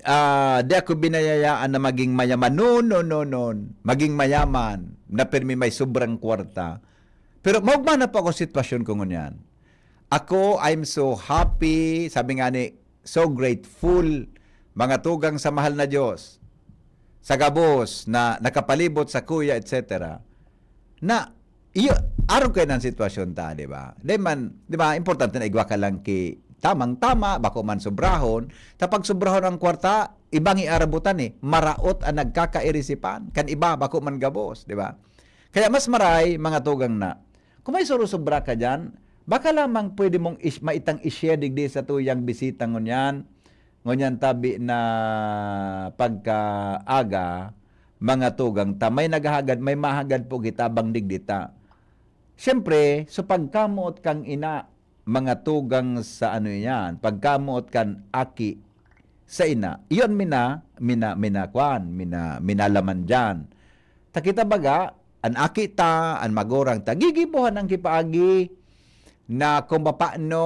ah, di ako binayayaan na maging mayaman. No, no, no, no. Maging mayaman. Na pirmi may sobrang kwarta. Pero maugma na po ako sa sitwasyon ko ngunyan. Ako, I'm so happy. Sabi nga ni, so grateful. Mga tugang sa mahal na Diyos. Sa gabos na nakapalibot sa kuya, et cetera. Na, iyo, arog kayo ng sitwasyon ta, di ba? Di man, di ba, importante na igwa ka lang ki, tamang-tama, bako man sobrahon. Ta pag sobrahon ang kwarta, ibang iarabutan eh. Maraot ang nagkakairisipan. Kan iba, bako man gabos, di ba? Kaya mas maray, mga tugang na, kung may suro-sobra ka dyan, baka lamang pwede mong is-, maitang i-share digdi sa tuyang bisita ngunyan. Ngunyan tabi na pagkaaga, mga tugang ta, may naghahagad, may mahagad po kita bang digdi ta. Siyempre, so pagkamoot kang ina, mga tugang sa ano yan, pagkamoot kan aki sa ina, iyon mina, mina, mina, kwan, mina, minalaman dyan. Ta kita baga, an aki ta, an magurang ta, gigibohan ang kipaagi na kung papaano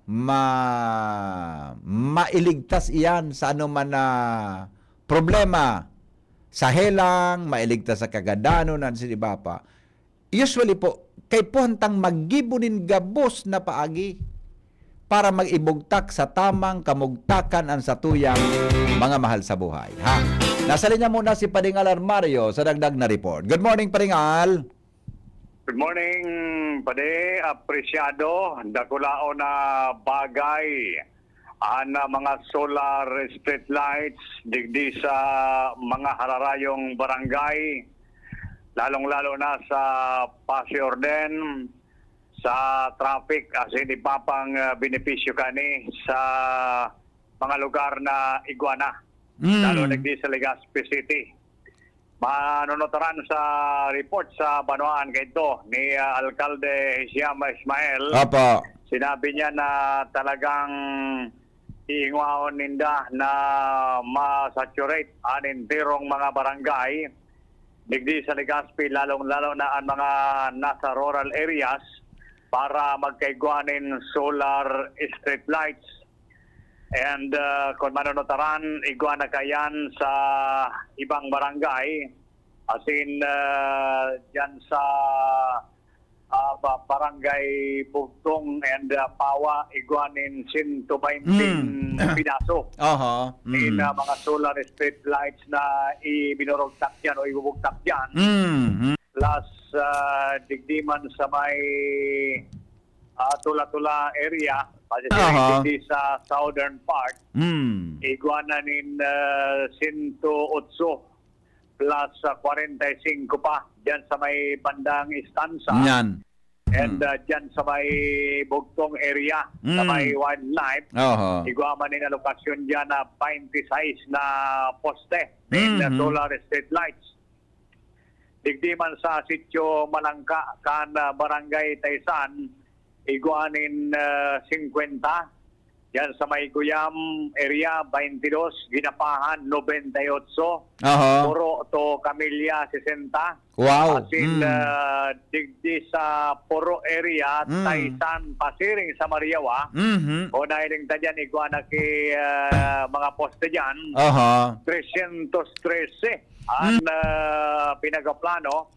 ma-, mailigtas iyan sa anoman na problema, sa helang, mailigtas sa kagadanon, at sa iba pa. Usually po, kaipuhan tang maggibo nin gabos na paagi para mag-ibugtak sa tamang kamugtakan an satuyang mga mahal sa buhay. Ha? Nasa linya muna si Pading Al Armario sa dagdag na report. Good morning, Pading Al. Good morning, Padi. Apresyado, dakulaon na bagay an, ah, mga solar street lights digdi sa mga hararayong barangay, lalong-lalo na sa Pasi Orden, sa traffic, asin iba pang, ah, benepisyo kani sa mga lugar na igwa na, lalo Mm. digdi sa Legazpi City. Manunutaran sa report sa banwaan kaidto ni, ah, Alkalde Hisham Ismael. Apo. Sinabi niya na talagang iingwaon ninda na ma-saturate an enterong mga barangay digdi sa Legazpi, lalong-lalo na an mga nasa rural areas, para magkaigwa nin solar street lights. And, ah, kung manunutaran, igwa na kayan sa ibang barangay, asin, ah, diyan sa, ah, ba-, Barangay Bugtong and, ah, Pawa, igwa nin sento baynte Mm. pidaso Aha. in, Mm. ah, mga solar street lights na ibinurugtak diyan o ibubugtak diyan. Mm. Plus, ah, digdi man sa may, ah, Tula-Tula area, pasisireng Aha. digdi sa southern part, Mm. igwa na nin, ah, sento otso plus, ah, kwarenta y singko pa diyan sa may bandang Estanza. Yan. And, Mm. ah, diyan sa may Bugtong area, sa Mm. may wildlife, Aha. igwa man nin alokasyon diyan na baynte sais na poste nin, ah, Mhm. solar street lights. Digdi man sa Sitio Malangka kan, ah, Barangay Taysan, igwa nin, ah, singkwenta. Diyan sa may Guyam area, baynte dos. Ginapahan, nobenta y otso. Aha. Puro to Camilla, sesenta. Wow. Asin, Mm. ah, digdi sa Puro area, Mm. Taysan, pasiring sa Mariawa. Mhm. O nahiling ta diyan, igwa na ki, ah, mga poste diyan. Aha. Trescientos trese. An, Mm. ah, pinagaplano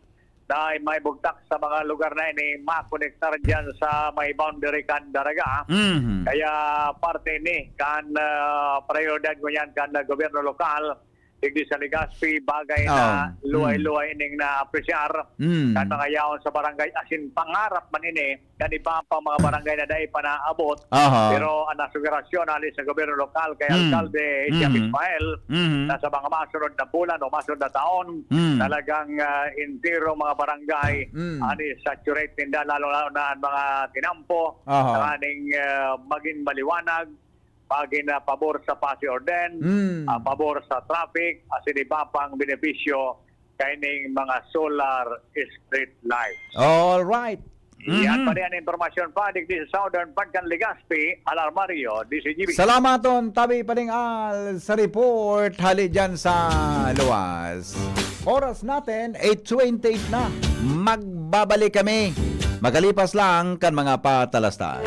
na may bugtak sa mga lugar na ini makonektar diyan sa may boundary kan Daraga. Mhm. Kaya parte ini kan, ah, prioridad ngunyan kan gobyerno lokal digdi sa Legazpi, bagay na Oh, mm. luway-luway ining naapresyar Mm. kan mga yaon sa barangay, asin pangarap man ini kan iba pang mga barangay na dai pa naabot. Aha. Pero an asugerasyon hali sa gobyerno lokal kay Mm. Alkalde Jack Mhm. Ismael Mhm. na sa mga masunod na bulan o masunod na taon, Mm. talagang, ah, entero mga barangay, Mm. ani saturate ninda, lalo-lalo na ang mga tinampo, Aha. tanganing, ah, magin maliwanag, magin, ah, pabor sa Pasi Orden, Mm. ah, pabor sa traffic, asin iba pang benepisyo kaining mga solar street lights. All right. Yan Mhm. pa rin ang impormasyon pa digdi sa southern part kan Legazpi, Al Armario, D Z G B. Salamat ton, tabi Pading Al, sa report hali dyan sa luwas. Oras natin, eight twenty-eight na. Magbabalik kami. Magalipas lang kan mga patalastas.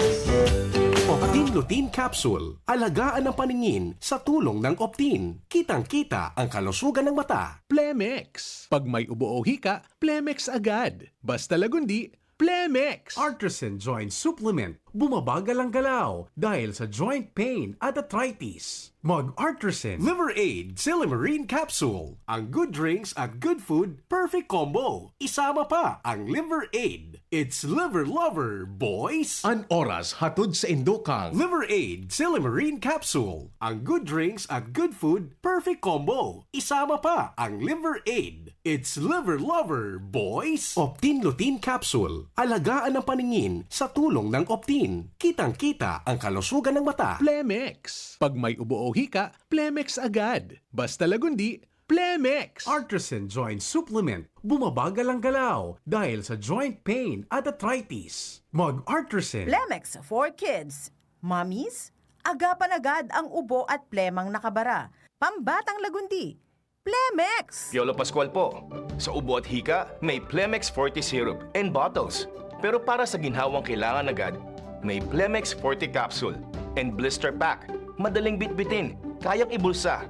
Optin Lutein Capsule. Alagaan ang paningin sa tulong ng Optin. Kitang-kita ang kalusugan ng mata. Plemex. Pag may ubo o hika, Plemex agad. Basta lagundi, Plemex. Artisan Joint Supplement. Bumabagal ang galaw dahil sa joint pain at arthritis. Mag Artisan Liver Aid Silimarin Capsule. Ang good drinks at good food, perfect combo. Isama pa ang Liver Aid. It's Liver Lover, boys! An oras hatod sa indokang Liver Aid Silimarin Capsule. Ang good drinks at good food, perfect combo. Isama pa ang Liver Aid. It's Liver Lover, boys! Optin Lutein Capsule. Alagaan ang paningin sa tulong ng Optin. Kitang-kita ang kalusugan ng mata. Plemex. Pag may ubo o hika, Plemex agad. Basta Lagundi, Plemex. Artisan Joint Supplement. Bumabagal ang galaw dahil sa joint pain at arthritis. Mag Artisan. Plemex for kids. Mommies, agapan agad ang ubo at plemang nakabara. Pambatang Lagundi, Plemex! Piolo Pascual po. Sa ubo at hika, may Plemex Forte Syrup and bottles. Pero para sa ginhawang kailangan agad, may Plemex Forte Capsule and Blister Pack. Madaling bitbitin, kayang ibulsa.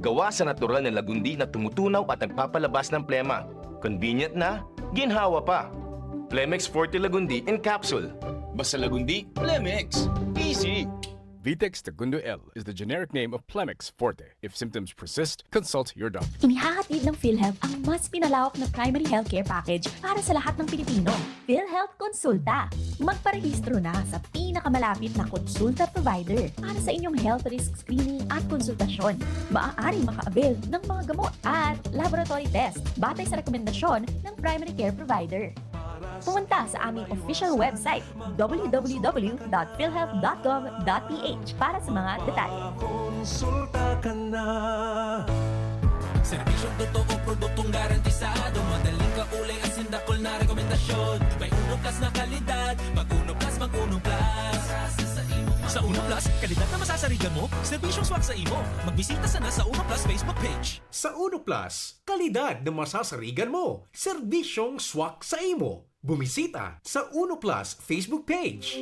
Gawa sa natural na lagundi na tumutunaw at nagpapalabas ng plema. Convenient na, ginhawa pa. Plemex Forte Lagundi in Capsule. Basta Lagundi, Plemex. Easy! Vitex Segundo L is the generic name of Plemex Forte. If symptoms persist, consult your doctor. Inihahatid ng PhilHealth ang mas pinalawak na primary healthcare package para sa lahat ng Pilipino. PhilHealth Konsulta. Magparehistro na sa pinakamalapit na konsulta provider para sa inyong health risk screening at konsultasyon. Maaaring maka-avail ng mga gamot at laboratory test batay sa rekomendasyon ng primary care provider. Pumunta sa aming official website, w w w dot philhealth dot gov dot p h, para sa mga detalye. Konsulta ka na. Serbisyong totoo, produktong garantisado. Madaling kaulay, asin dakul na rekomendasyon. May Uno Plus na kalidad. Mag Uno Plus, mag Uno Plus. Sa Uno Plus, kalidad na masasarigan mo, serbisyong swak sa imo. Magbisita sana sa Uno Plus Facebook page. Sa Uno Plus, kalidad na masasarigan mo, serbisyong swak sa imo. Bumisita sa Uno Plus Facebook page.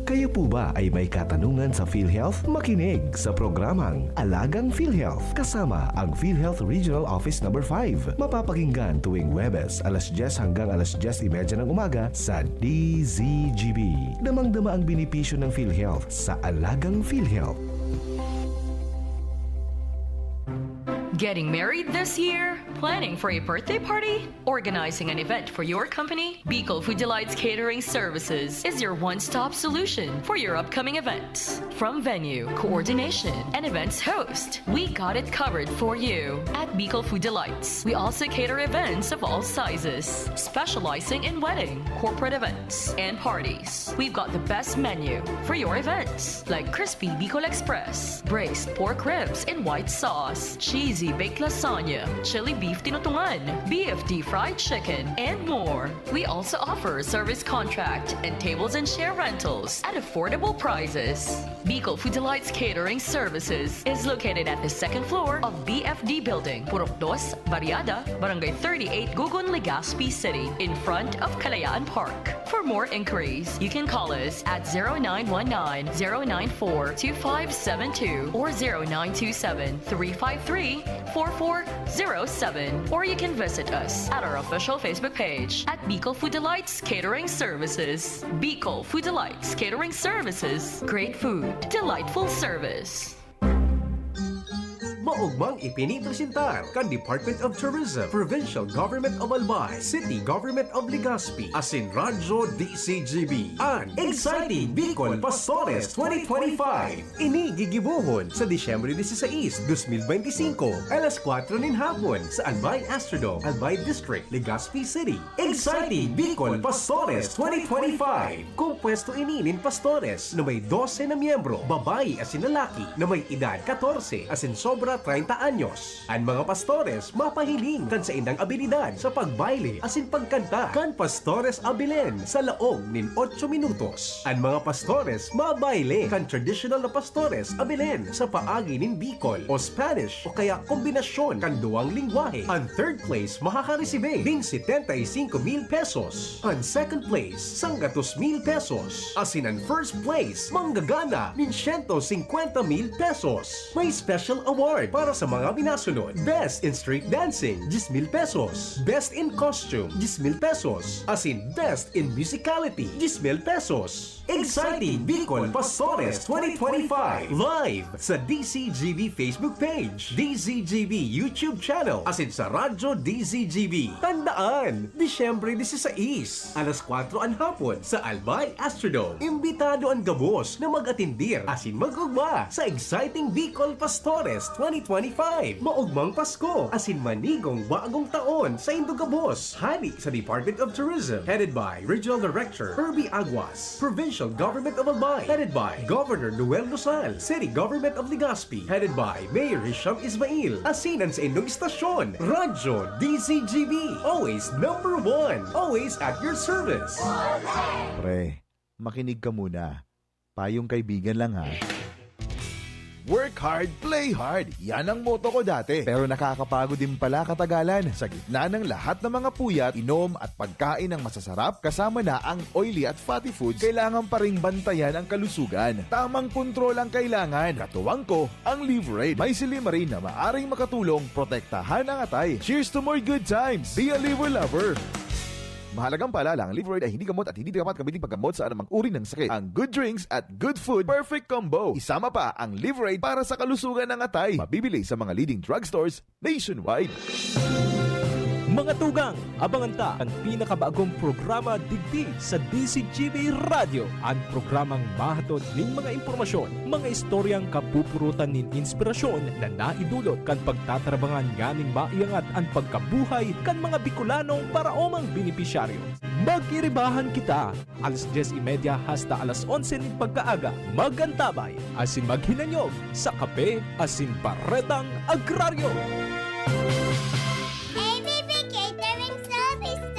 Kayo po ba ay may katanungan sa PhilHealth? Makinig sa programang Alagang PhilHealth kasama ang PhilHealth Regional Office Number five. Mapapakinggan tuwing Huwebes alas dyes hanggang alas dyes y media ng umaga sa D Z G B. Damang-dama ang benepisyo ng PhilHealth sa Alagang PhilHealth. Getting married this year? Planning for a birthday party? Organizing an event for your company? Bicol Food Delights Catering Services is your one-stop solution for your upcoming events. From venue, coordination, and events host, we got it covered for you. At Bicol Food Delights, we also cater events of all sizes, specializing in wedding, corporate events, and parties. We've got the best menu for your events, like crispy Bicol Express, braised pork ribs in white sauce, cheesy baked lasagna, chili beef tinutungan, B F D fried chicken, and more. We also offer service contract and tables and chair rentals at affordable prices. Bicol Food Delights Catering Services is located at the second floor of B F D Building, Purok Dos, Barriada, Barangay thirty-eight, Gugun, Legazpi City, in front of Kalayaan Park. For more inquiries, you can call us at zero nine one nine, zero nine four, two five seven two or zero nine two seven, three five three, four four zero seven. Or you can visit us at our official Facebook page at Bicol Food Delights Catering Services. Bicol Food Delights Catering Services. Great food, delightful service. Maogmang ipinipresentar kan Department of Tourism, Provincial Government of Albay, City Government of Legazpi, asin Radyo D C G B, an Exciting Bicol Pastores twenty twenty-five. Ini gigibohon sa Disyembre dieciséis, dos mil beintisinko, alas kuwatro nin hapon sa Albay Astrodome, Albay District, Legazpi City. Exciting Bicol Pastores twenty twenty-five. Kompuesto ini nin pastores na may dose na miyembro, babayi asin lalaki, na may edad katorse asin sobra treinta anyos. An mga pastores mapahiling kan saindang abilidad sa pagbayle asin pagkanta kan Pastores Abilen sa laog nin otso minutos. An mga pastores mabayle kan tradisyonal na Pastores Abilen sa paagi nin Bicol o Spanish o kaya kombinasyon kan duwang lengwahe. An third place makakaresibe nin setenta y cinco mil pesos. An second place, sanggatos mil pesos. Asin an first place, manggagana nin siyento singkwenta mil pesos. May special award. Para sa mga minasunod, Best in Street Dancing, diyes mil pesos. Best in Costume, diyes mil pesos. Asin Best in Musicality, diyes mil pesos. Exciting Bicol Pastores twenty twenty-five, live sa D Z G B Facebook page, D Z G B YouTube channel, asin sa Radyo D Z G B. Tandaan, Disyembre dieciséis, alas kwatro an hapon sa Albay Astrodome. Imbitado an gabos na mag-atindir asin mag-ugma sa Exciting Bicol Pastores twenty twenty-five. Maugmang Pasko asin manigong bagong taon sa indo gabos. Hali sa Department of Tourism, headed by Regional Director Herbie Aguas, Provincial Government of Albay, headed by Governor Noel Rosal, City Government of Legazpi, headed by Mayor Hisham Ismail, asin an sa indong istasyon, Radyo D Z G B, always number one, always at your service. Pre, makinig ka muna. Payong kaibigan lang ha. Work hard, play hard. Yan ang motto ko dati. Pero nakakapagod din pala katagalan. Sa gitna ng lahat ng mga puyat, inom at pagkain ng masasarap, kasama na ang oily at fatty foods, kailangan pa ring bantayan ang kalusugan. Tamang kontrol ang kailangan. Katuwang ko, ang Liverade. May silimarin na maaring makatulong protektahan ang atay. Cheers to more good times! Be a Liver Lover! Mahalagang paalala, ang Liverade ay hindi gamot at hindi dapat gamitin paggamot sa anumang uri ng sakit. Ang good drinks at good food, perfect combo. Isama pa ang Liverade para sa kalusugan ng atay. Mabibili sa mga leading drugstores nationwide. Mga tugang, abangan ta an pinakabagong programa digdi sa D Z G B Radyo, an programang mahatod nin mga impormasyon, mga istoryang kapupurutan nin inspirasyon na naidulot kan pagtatrabangan nganing maiangat an pagkabuhay kan mga Bicolanong paraomang benepisyaryo. Magkiribahan kita, alas dyes y media hasta alas onse nin pagkaaga. Mag-antabay asin maghinanyog sa kape asin baretang agraryo. A V P Catering Services.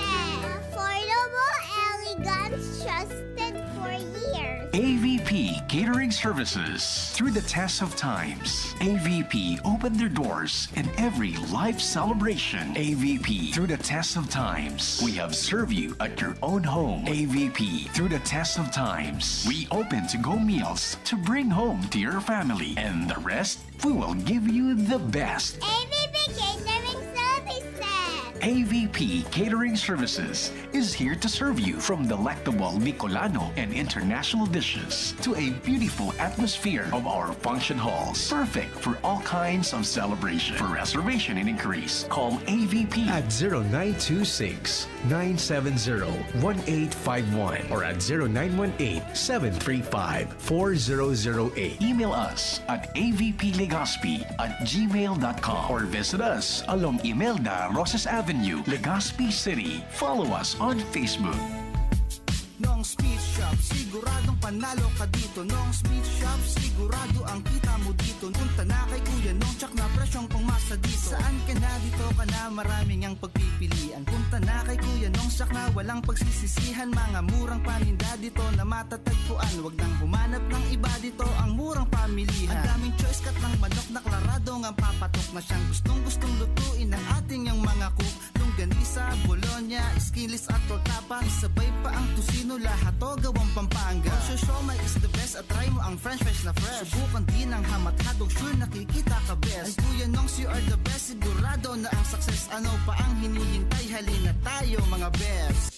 Affordable, elegant, trusted for years. A V P Catering Services. Through the test of times, A V P opened their doors in every life celebration. A V P, through the test of times, we have served you at your own home. A V P, through the test of times, we open to-go meals to bring home to your family. And the rest, we will give you the best. A V P Catering Services. A V P Catering Services is here to serve you, from delectable Bicolano and international dishes to a beautiful atmosphere of our function halls, perfect for all kinds of celebration. For reservation and inquiries, call A V P at zero nine two six, nine seven zero, one eight five one or at zero nine one eight, seven three five, four zero zero eight. Email us at A V P Legazpi at gmail dot com or visit us along Imelda Roses Avenue, Legazpi City. Follow us on Facebook. Nong's Meat Shop, siguradong panalo ka dito. Nong's Meat Shop, sigurado ang kita mo dito. Punta na kay Kuya Nong, tsak na presyong pangmasa dito. Saan ka na, dito ka na, maraming ang pagpipilian. Punta na kay Kuya Nong, tsak na walang pagsisisihan. Mga murang paninda dito na matatagpuan. Wag nang humanap ng iba dito, ang murang pamilihan. Ang daming choice, cut ng manok na klarado ngang papatok na siyang gustong-gustong lutuin ng ating yang mga cook. Longganisa, bologna, skinless at torta pa. Isabay pa ang tocino, lahat to gawang Pampanga. Ang siomai is the best at try mo ang french fries na fresh. Subukan din ang hamat hotdog, sure nakikita ka best. Ang Kuya Nongs, you are the best, sigurado na ang success. Ano pa ang hinihintay? Halina tayo mga best.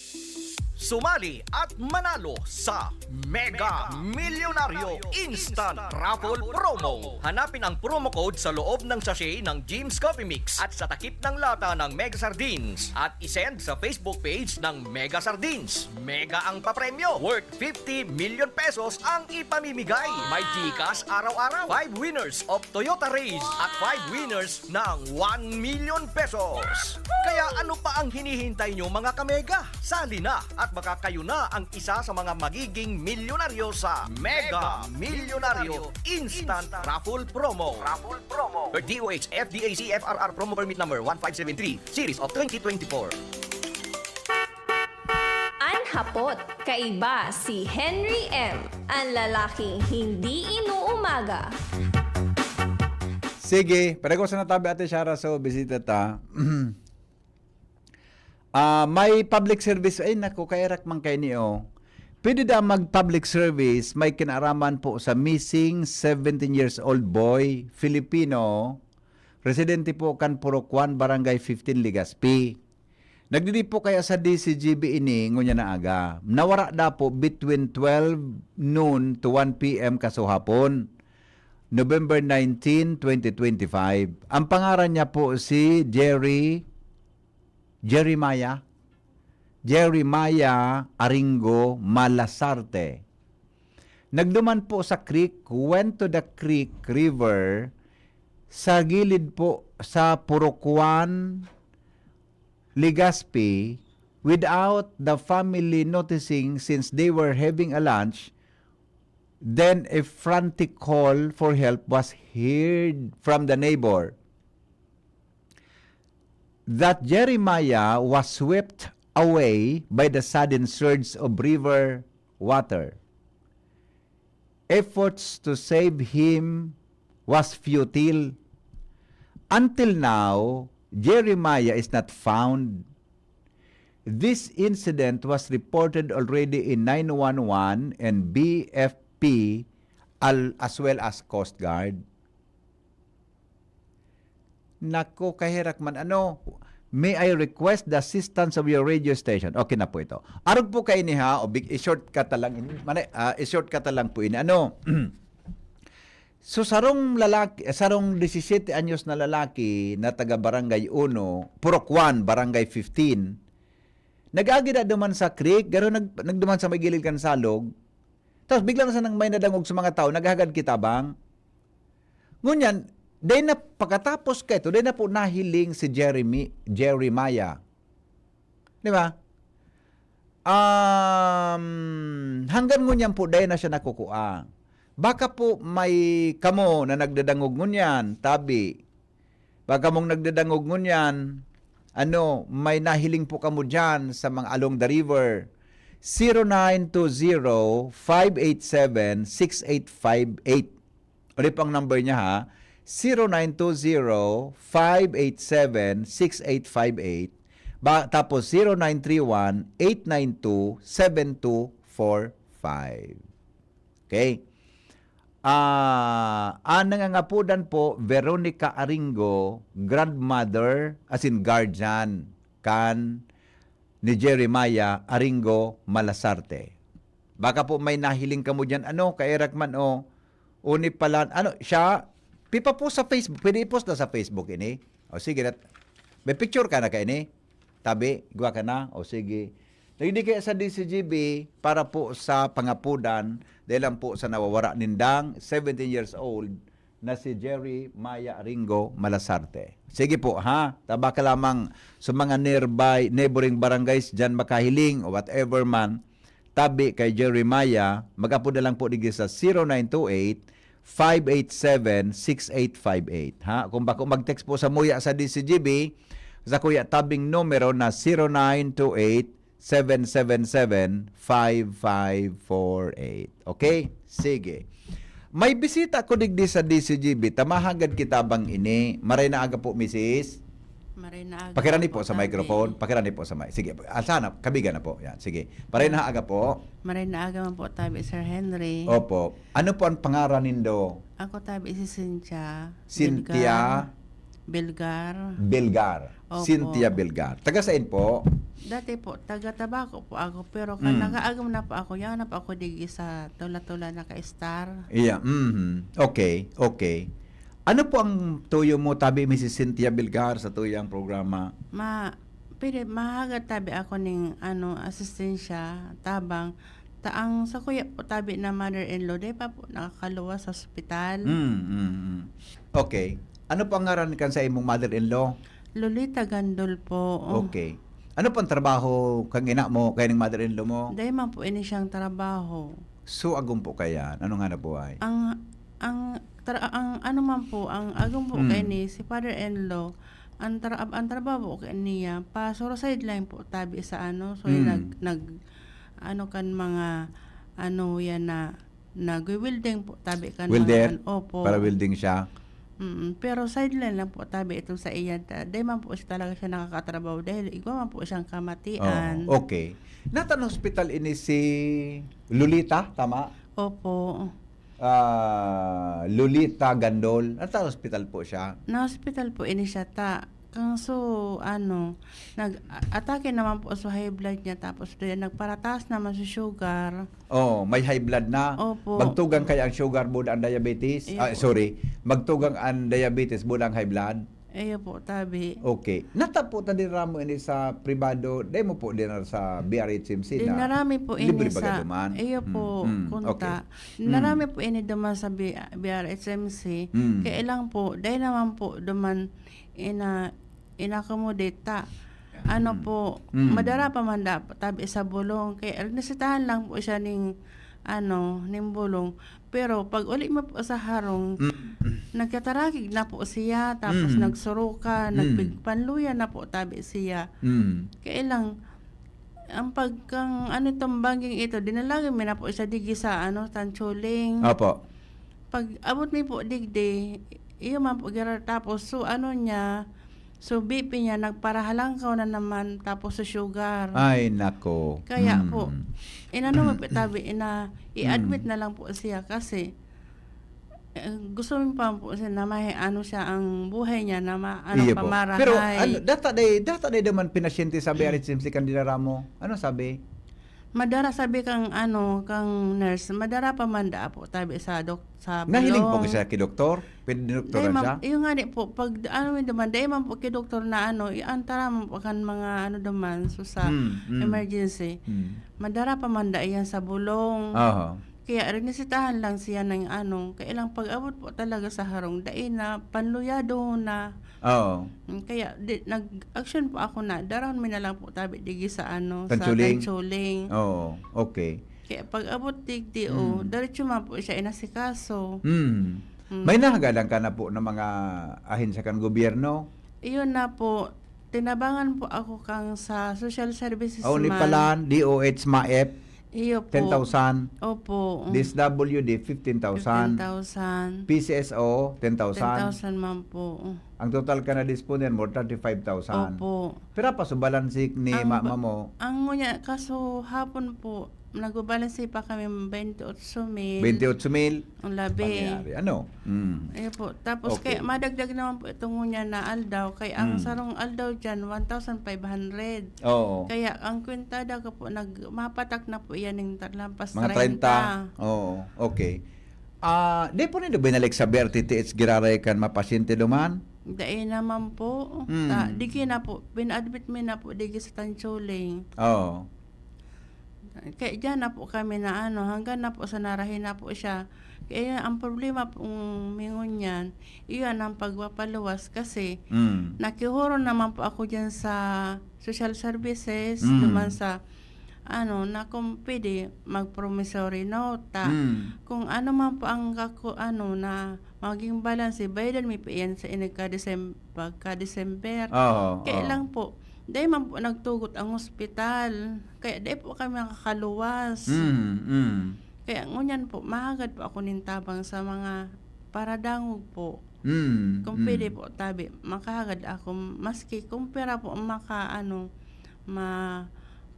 Sumali at manalo sa Mega Milyonaryo Instant Raffle Promo. Hanapin ang promo code sa loob ng sachet ng Jim's Coffee Mix at sa takip ng lata ng Mega Sardines at isend sa Facebook page ng Mega Sardines. Mega ang papremyo, worth fifty million pesos ang ipamimigay. May GCash araw-araw, five winners of Toyota Raize at five winners ng one million pesos. Kaya ano pa ang hinihintay nyo, mga kamega? Sali na at baka kayo na ang isa sa mga magiging milyonaryo sa Mega Milyonaryo Instant Raffle Promo. Raffle Promo. D O H F D A C F R R Promo Permit Number one five seven three, Series of twenty twenty-four. An hapot, kaiba si Henry M, an lalaking hindi inuumaga. Sige, pero ko sa natabi Ate Shara, so bisita ta. Ah, may public service, ay naku, kairak man kay niyo. Pwede da mag-public service, may kinaraman po sa missing seventeen years old boy, Filipino, Residente po kan Purok one, Barangay fifteen, Legazpi. Nagdidi po kaya sa D C G B ini ngunyan na aga. Nawara daw po between twelve noon to one P M kasuhapon, November nineteen, twenty twenty-five. Ang pangaran niya po si Jerry, Jeremiah, Jeremiah Aringo Malasarte. Nagduman po sa creek, went to the creek, river, sa gilid po sa Purok one, Legazpi, without the family noticing since they were having a lunch. Then a frantic call for help was heard from the neighbor that Jeremiah was swept away by the sudden surge of river water. Efforts to save him was futile. Until now, Jeremiah is not found. This incident was reported already in nine one one and B F P al-, as well as Coast Guard. Nako, kaherak man. Ano, may I request the assistance of your radio station? Okay na po ito. Arog po kayo ni ha, o big, i-shortcut na lang. Mane, ah, i-shortcut na lang po ini. Ano? So, sarong lalaki, sarong disisiyete anyos na lalaki na taga Barangay Uno, Purok One, Barangay fifteen, nag-agi na duman sa creek, garo nag-, nagduman sa may gilid kan salog. Tapos bigla na sanang may nadangog sa mga tao, naghahagad kitabang. Ngunyan, dahil na pagkatapos kaito, dahil na po nahiling si Jeremy, Jeremiah. Di ba? Um, hanggang ngunyan po, dahil na siya nakukua. Baka po may kamo na nagdadangog ngunyan, tabi. Baka mong nagdadangog ngunyan, ano, may nahiling po kamo dyan sa mga along the river. Zero nine two zero, five eight seven, six eight five eight. Ulit po ang number niya, ha. Zero nine two zero, five eight seven, six eight five eight. Ba, tapos zero nine three one, eight nine two, seven two four five. Okay? Ah, ang nangangapodan po, Veronica Aringo, grandmother, as in guardian, kan ni Jeremiah Aringo Malasarte. Baka po may nahiling kamo diyan, ano, kaerak man o uni pala, ano, siya, pipapost sa Facebook, pwede i-post na sa Facebook ini. O sige, nat-, may picture ka na kaini? Tabi, igwa ka na? O sige. Nagdi kaya sa D C G B para po sa pangapodan, dahil lang po sa nawawara nindang seventeen years old, na si Jerry Maya Ringo Malasarte. Sige po, ha? Taba ka lamang sa mga nearby, neighboring barangays diyan makahiling o whatever man, tabi kay Jerry Maya, mag-apod na lang po digdi sa zero nine two eight, five eight seven, six eight five eight, ha? Kung bako mag-text po sa muya sa D C G B, sa kuya tabing numero na zero nine two eight, seven seven seven, five five four eight. Okay? Sige. May bisita ko digdi sa D C G B. Tamahagad kita bang ini? Maray na aga po, misis. Maray na aga Pakirani po po, sa tabi. Microphone. Pakirani po sa mic. Sige. Ah, sana, kabiga na po. Yan. Sige. Maray na aga po. Maray na aga man po, tabi, Sir Henry. Opo. Ano po ang pangaran nindo? Ako, tabi, si Cynthia. Cynthia? Bilgar. Bilgar. Bilgar. Opo. Cynthia Bilgar. Taga saan po? Dati po, taga Tabaco po ako. Pero kan Mm. nakaagom na po ako, yan na po ako digi sa Tula-Tula naka-star. Yeah, mhm. Okay, okay. Ano po ang tuyo mo, tabi, misis Cynthia Bilgar, sa tuyang programa? Ma-, pwede, mahagad tabi ako ning, ano, asistensya, tabang. Ta-, ang sa kuya po tabi na mother-in-law, di pa po nakakaluwas sa ospital. Mm, mm, mm. Okay. Ano po ang ngaran kan sa imong mother-in-law? Lolita Gandol po. Oh. Okay. Ano po ang trabaho kang ina mo, kay ning mother-in-law mo? Dai man po ini siyang trabaho. So, agom po kaya? Ano nga na buhay? Ang, ang, tra-, ang ano man po, ang agom po Mm. kay ni si father-in-law, ang tra-, ang trabaho po kay niya, pa solo sideline po tabi sa ano, so Mm. nag, nag, ano kan mga, ano yan na, nagwi-welding po tabi kan Welder? mga, ano, opo. Para welding siya? Mm, pero sideline lang po tabi itong sa iya. Ta-, di man po siya talaga siya nakakatrabaho dahil igwa man po siyang kamatian. Oo, okay. Natan hospital ini si Lolita, tama? Opo. ah, Lolita Gandol. Nasa hospital po siya? Na-hospital po ini siya ta. Kang so, ano, nag-atake naman po sa high blood niya, tapos doon nagparataas naman sa sugar. Oh, may high blood na. Opo. Magtugang kaya ang sugar, buda ang diabetes? Iyo Ah, po. sorry. Magtugang ang diabetes, buda ang high blood? Iyo po, tabi. Okay. Natapo ta din ramo ini sa pribado, dai mo po din sa B R H M C na Dinarami po ini libre baga sa, duman? iyo po, Mm, mm, kunta. okay. Mm. Dinarami po ini duman sa B-, B R H M C. Mm. Kaya lang po, dai naman po duman ina-, ina-accommodate ta. Ano Mm. po, Mm. madara pa man da-, tabi sa bulong. Kaya resetahan lang po siya ning, ano, ning bulong. Pero pag uli mo po sa harong, Mm. nagkatarakig na po siya, tapos Mm. nagsurukan, Mm. nagpigpanluya na po tabi siya. Mm. Kaya lang, ang pagkang, ano, itong bangging ito, dinalagan mi na po siya digi sa, ano, Tanchuling. Opo. Pag abot mi po digdi, iyo man po, gira-, tapos, so, ano niya, so, B P niya, nagparahalangkaw na naman, tapos sa sugar. Ay, nako. Kaya Mm. po, inano mo po, tabi, ina, i-admit Mm. na lang po siya kasi, eh, gusto mo pa po siya na may, ano siya, ang buhay niya na ma-, ano, Iyo po. pamarahay. Pero, ano, data day, data day naman pinasyente sa B R H M C kan dinara mo. Ano sabi? Madara sabi kang, ano, kang nurse, madara pa man daa po tabi sa dok-, sa Nahiling po bulong. ka siya ki doktor? Pwede doktoran Dai, ma'am, siya? Yung nga ni po, pag, ano, yung duman, dai man po ki doktor na, ano, i-, ang tara man po kan mga, ano, duman, so sa Mm, mm. emergency. Mm. Madara pa man daa yan sa bulong. Aha. Kaya rinisitahan lang siya ng, ano, kaya lang pag-abot po talaga sa harong, dai na, panluyado na. Oo. Mm, kaya di, nag-action po ako na darahon mi na lang po tabi digi sa ano, sa Tanchuling? Tanchuling. Oo, okay. Kaya pag-abot digdi, oh, Mm. diretso man po siya inasikaso. Mm. Mm. May nahagadan ka na po ng mga ahensya kan gobyerno? Iyon na po, tinabangan po ako kang sa social services Oh, ni man. Palan, D O H, MAEP, Iyo po. ten thousand. Opo. D S W D, fifteen thousand. Fifteen thousand. P C S O, ten thousand. Ten thousand man po. Ang total ka na disponer mo, thirty-five thousand. Opo. Pira pa so balanse ni Ang mama ba-, mo? ang ngunya, kaso hapon po, nagbabalanse pa kami twenty-eight mil. Twenty-eight mil? Ang labi. Pangyayari. Ano? Mm. Ayun po. Tapos Okay. kaya madagdag naman po itong ngunya na aldaw. Kaya ang Mm. sarong aldaw dyan, one thousand five hundred. Oo. Kaya ang kwentada ko po, nag-, mapatak na po yan ng ta-, lampas Mga treinta. treinta. Oo. Okay. Ah, di po nindo binalik sa B R T T H giraray kan mapasyente duman? Dai naman po. Mm. Ta-, digi na po. Pina-admit mi na po digi sa Tanchuling. Oo. Kaya diyan na po kami na ano, hanggang na po sa narahin na po siya. Kaya ang problema pong mi ngunyan, iyan ang pagpapaluwas kasi Mm. nakihoron naman po ako diyan sa social services, Mm. duman sa, ano, na kung pwede mag-promissory note, ta. Mm. Kung ano man po ang kaku-, ano, na maging balanse, bayadan mi pa iyan sa inagka-Decem-, pagka-December. Oo, Kaya oo. lang po, dai man po nagtugot ang ospital. Kaya dai po kami makakaluwas. Mm, mm. Kaya ngunyan po, mahagad po ako nin tabang sa mga paradangog po. Mm, Kung mm. pwede po, tabi, makahagad ako, maski kung pira po ang maka, ano, ma-,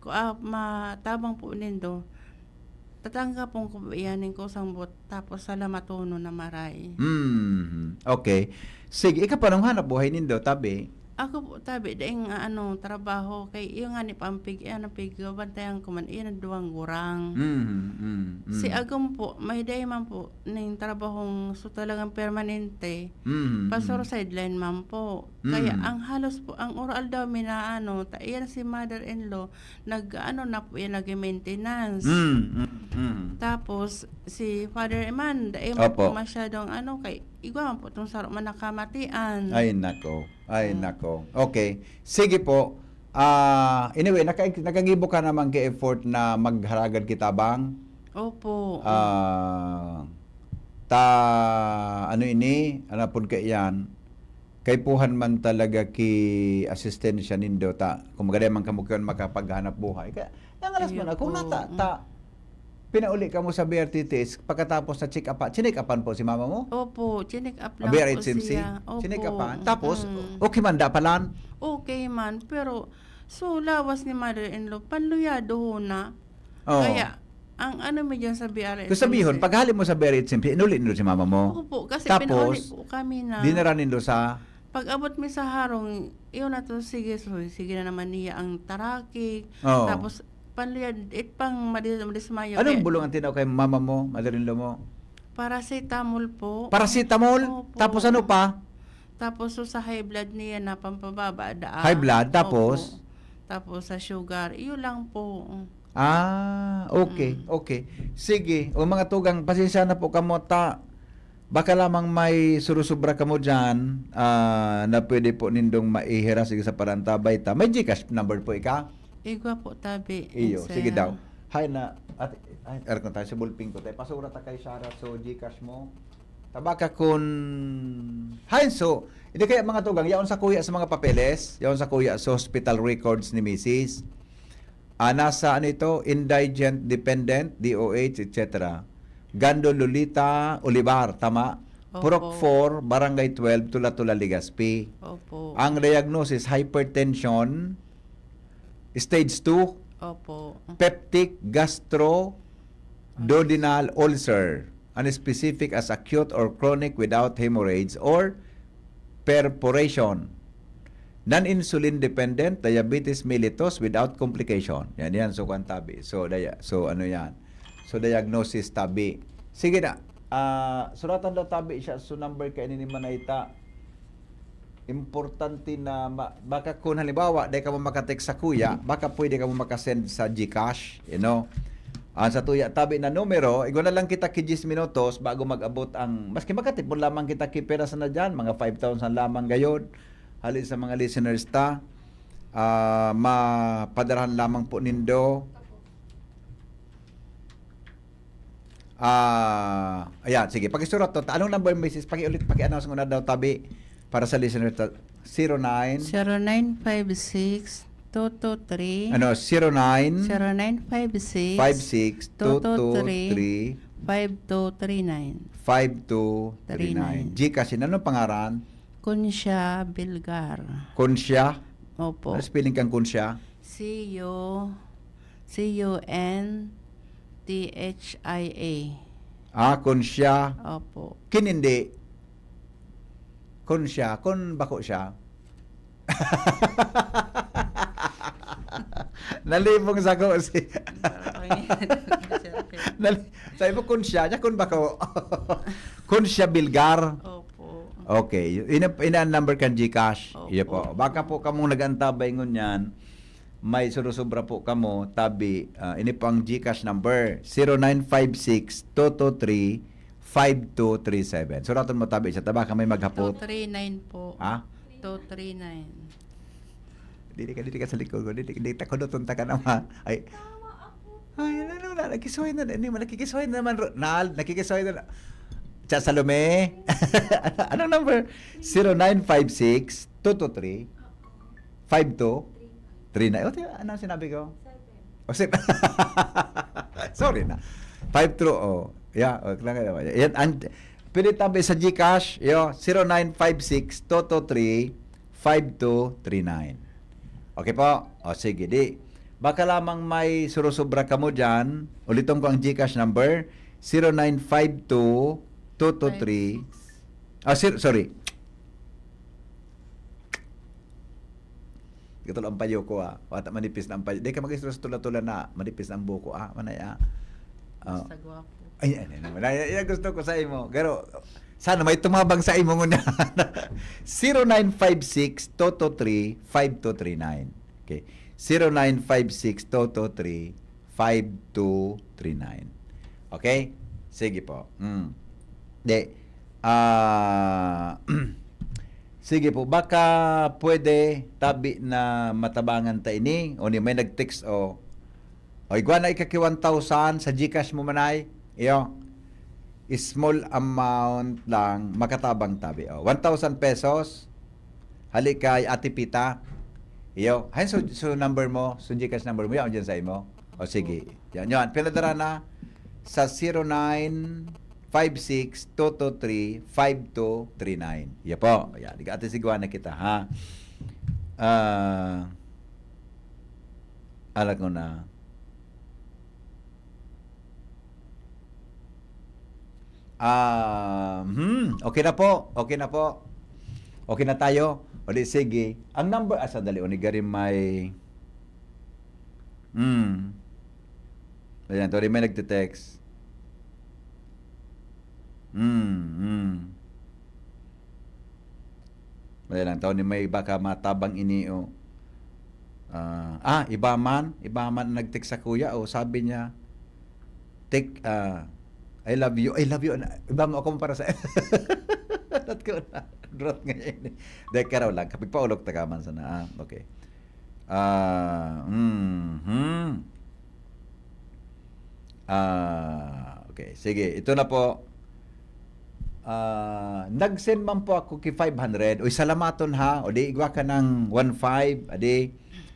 ku-, ah, matabang po nindo, tatanggapon ko po iyan nin kusang buot, tapos salamatonon na maray. Mm, okay. Sige, ika pa, anong hanap buhay nindo, tabi? Ako po, tabi, daing, ah, ano, trabaho, kay iyo nga ni pampig-, ano, pigbantayan ko man, iyo na duwang gurang. Mm, mm, mm. Si Agom po, may dai man po ning trabahong so talagang permanente. Mm, mm. Pastor sideline man po. Kaya Mm. ang halos po, ang oral daw mi na ano, ta-, iyan si mother-in-law, nag-ano na po yan, nag-maintenance. Mm, mm, mm. Tapos, si Father Eman, dai man Opo. po masyadong ano, kay igwa man po itong saro man nakamatian. Ay, nako. Ay, Mm. nako. Okay. Sige po. Ah, anyway, naka-, nakagibo ka naman ki effort na magharagad ki tabang. Opo. Ah, ta, ano ini, ano pod kaiyan, kaipuhan man talaga ki asistensya nindo ta, kung magada man kamo kiyon makapaghanap buhay. Kaya, nangalas mo Ayun na, kung po. nata-, ta, pinauli kamo sa B R T T S, pagkatapos sa check-up, chinek-upan po si mama mo? Opo, chinek-up Ah, lang po B R H M C? siya. Opo. Chinek-upan? Tapos, Mm. okay man, da palan? Okay man, pero so lawas ni mother-in-law, panluyado ho na. Oo. Kaya, Ang ano mi dyan sa B R H M C. Kung sabihon, paghali mo sa B R H M C, inuli nindo si mama mo. Opo, kasi Tapos, pinauli po kami na. Dinara nindo sa... Pag-abot mi sa harong, iyon na to, sige, so, sige na naman niya ang taraki. Oo. Tapos, panliyad, it pang madis- madismayo. Anong Kaya, bulong ang tinaw kay mama mo, mother-in-law mo? Paracetamol po. Paracetamol? Opo. Tapos ano pa? Tapos so, sa high blood niya na pampababa, daa. High blood, tapos? Opo. Tapos sa sugar, iyo lang po. Ah, okay, Mm. okay. Sige, o mga tugang, pasensya na po kamo ta. Baka lamang may surusubra kamo dyan ah, na pwede po nindong maihira. Sige, sa parantabay ta. May GCash number po ika? Igwa po, tabi. Iyo, Sir. Sige daw. Hay na, at, ay, aram ko tayo sa bulping ko. Tayo, pasura ta kay Sarah. So, GCash mo. Tabaka kun... Hay, so, hindi kaya mga tugang, yaon sa kuya sa mga papeles, yaon sa kuya sa hospital records ni misis. Ah, nasa ano ito? Indigent dependent, D O H, et cetera. Gando Lolita Olivar, tama? Opo. Purok four, Barangay twelve, Tula-Tula, Legazpi. Opo. Ang diagnosis, hypertension, stage two, Opo. peptic gastro duodenal ulcer, unspecific as acute or chronic without hemorrhage or perforation. Non-insulin dependent, diabetes mellitus without complication. Yan, yan. So, kwan tabi. So, daya, so, ano yan? So, diagnosis tabi. Sige na. Ah, suratan daw tabi siya. So, number ka ini ni Manayta. Importante na ma- baka kung halimbawa, dai ka mo makatext sa kuya, baka pwede ka mo makasend sa GCash, you know. Ang sa tuya tabi na numero, igwa na lang kita ki diyes minutos bago mag-abot ang, maski makatipon lamang kita ki pera sana dyan, mga five thousand lamang gayod, hali sa mga listeners ta, ah, mapadarahan lamang po nindo. Ah, ayan, sige. Pakisurat to. Anong number, misis? Pakiulit, paki-announce muna daw, tabi, para sa listener. Ta- zero nine. Zero nine five six two two three. Ano, zero nine? Zero nine five six Five six two two three five two three nine. Five two three nine. GCash, ano pangaran? Kunsya Bilgar. Kunsya? Opo. Ano spelling kang Kunsya? C U C U N T H I A. Ah, Kunsya. Opo. Kin hindi. Kunsya. Kun bako siya. Nalibong sa ko si... Nali, sa imo, Kunsya. Siya, kun bako. Kunsya Bilgar. Opo. Okay. Ina, ina number kan GCash. Opo. Iya po. Baka po kamong nag-antabay ngunyan, may surusubra po kamo, tabi, ah, ini po ang GCash number, zero nine five six two two three five two three seven. Suraton mo, tabi, sa taba ka may maghapot. Two three nine po. Ha? Two three nine. Dili ka, dili ka sa likod ko. Dili, dili ta kudoton ta ka naman. Ay. Ay, ano, ano, na, nakikisuhay na, hindi mo, nakikisuhay na naman, Ronald, nakikisuhay na. Cha Salome. Anong number? Zero nine five six two two three five two three nine. O, tiyo, ano ang sinabi ko? O, si-, sorry na. Five two, oh. Yeah, oh, kailangan naman. Yan, ang, pwede tabi sa GCash, yo, zero nine five six two two three five two three nine. Okay po? O, sige, di. Baka lamang may surusubra kamo dyan. Uliton ko ang GCash number, zero nine five two two two three. Ah, sir, sorry. Ito lang payo ko, ah. Wata manipis na ang payo. Di ka mag-istorya sa tula-tula na manipis na ang buko, ah. Manay, ah. Ah. Basta gwapo. Ay, ay, ay, ay, ay, ay, gusto ko sa imo. Pero, sana may tumabang sa imo ngunyan. Zero nine five six two two three five two three nine. Okay. Zero nine five six two two three five two three nine. Okay? Sige po. Mm. Di, ah, sige po, baka pwede tabi na matabangan ta ini. O ni may nag-text, o. O, igwa na ika ki one thousand sa GCash mo, manay. Iyo. Small amount lang, makatabang tabi. O, one thousand pesos. Hali kay Ate Pita. Iyo. Ay, so, so number mo, so GCash number mo, yan, dyan sa imo. O, sige. Yan, yan. Pinadara na sa zero nine five six two two three five two three nine. Iya po. Yan. Di ka, Ate, sigwa na kita, ha? Ah, alam ko na. Ah, hmm, okay na po. Okay na po. Okay na tayo. O di, sige. Ang number, ah, sandali, o, ni Gary may, hmm. Ayan, to, di may nagte-text. Hmm, hmm. Wala lang, tao ni may baka matabang ini, o. Ah, ah, iba man, iba man ang nag-text sa kuya, o, sabi niya, "Tek, ah, I love you, I love you." Iba mo ako para sa, not ko na, drot ngayon. Dahil ka raw lang, kapag paulog tagaman sana. Ah, okay. Ah, mhm. Ah, okay. Sige, ito na po. Ah, nag-send man po ako ki five hundred. Uy, salamaton ha. O di, igwa ka ng one five. Adi,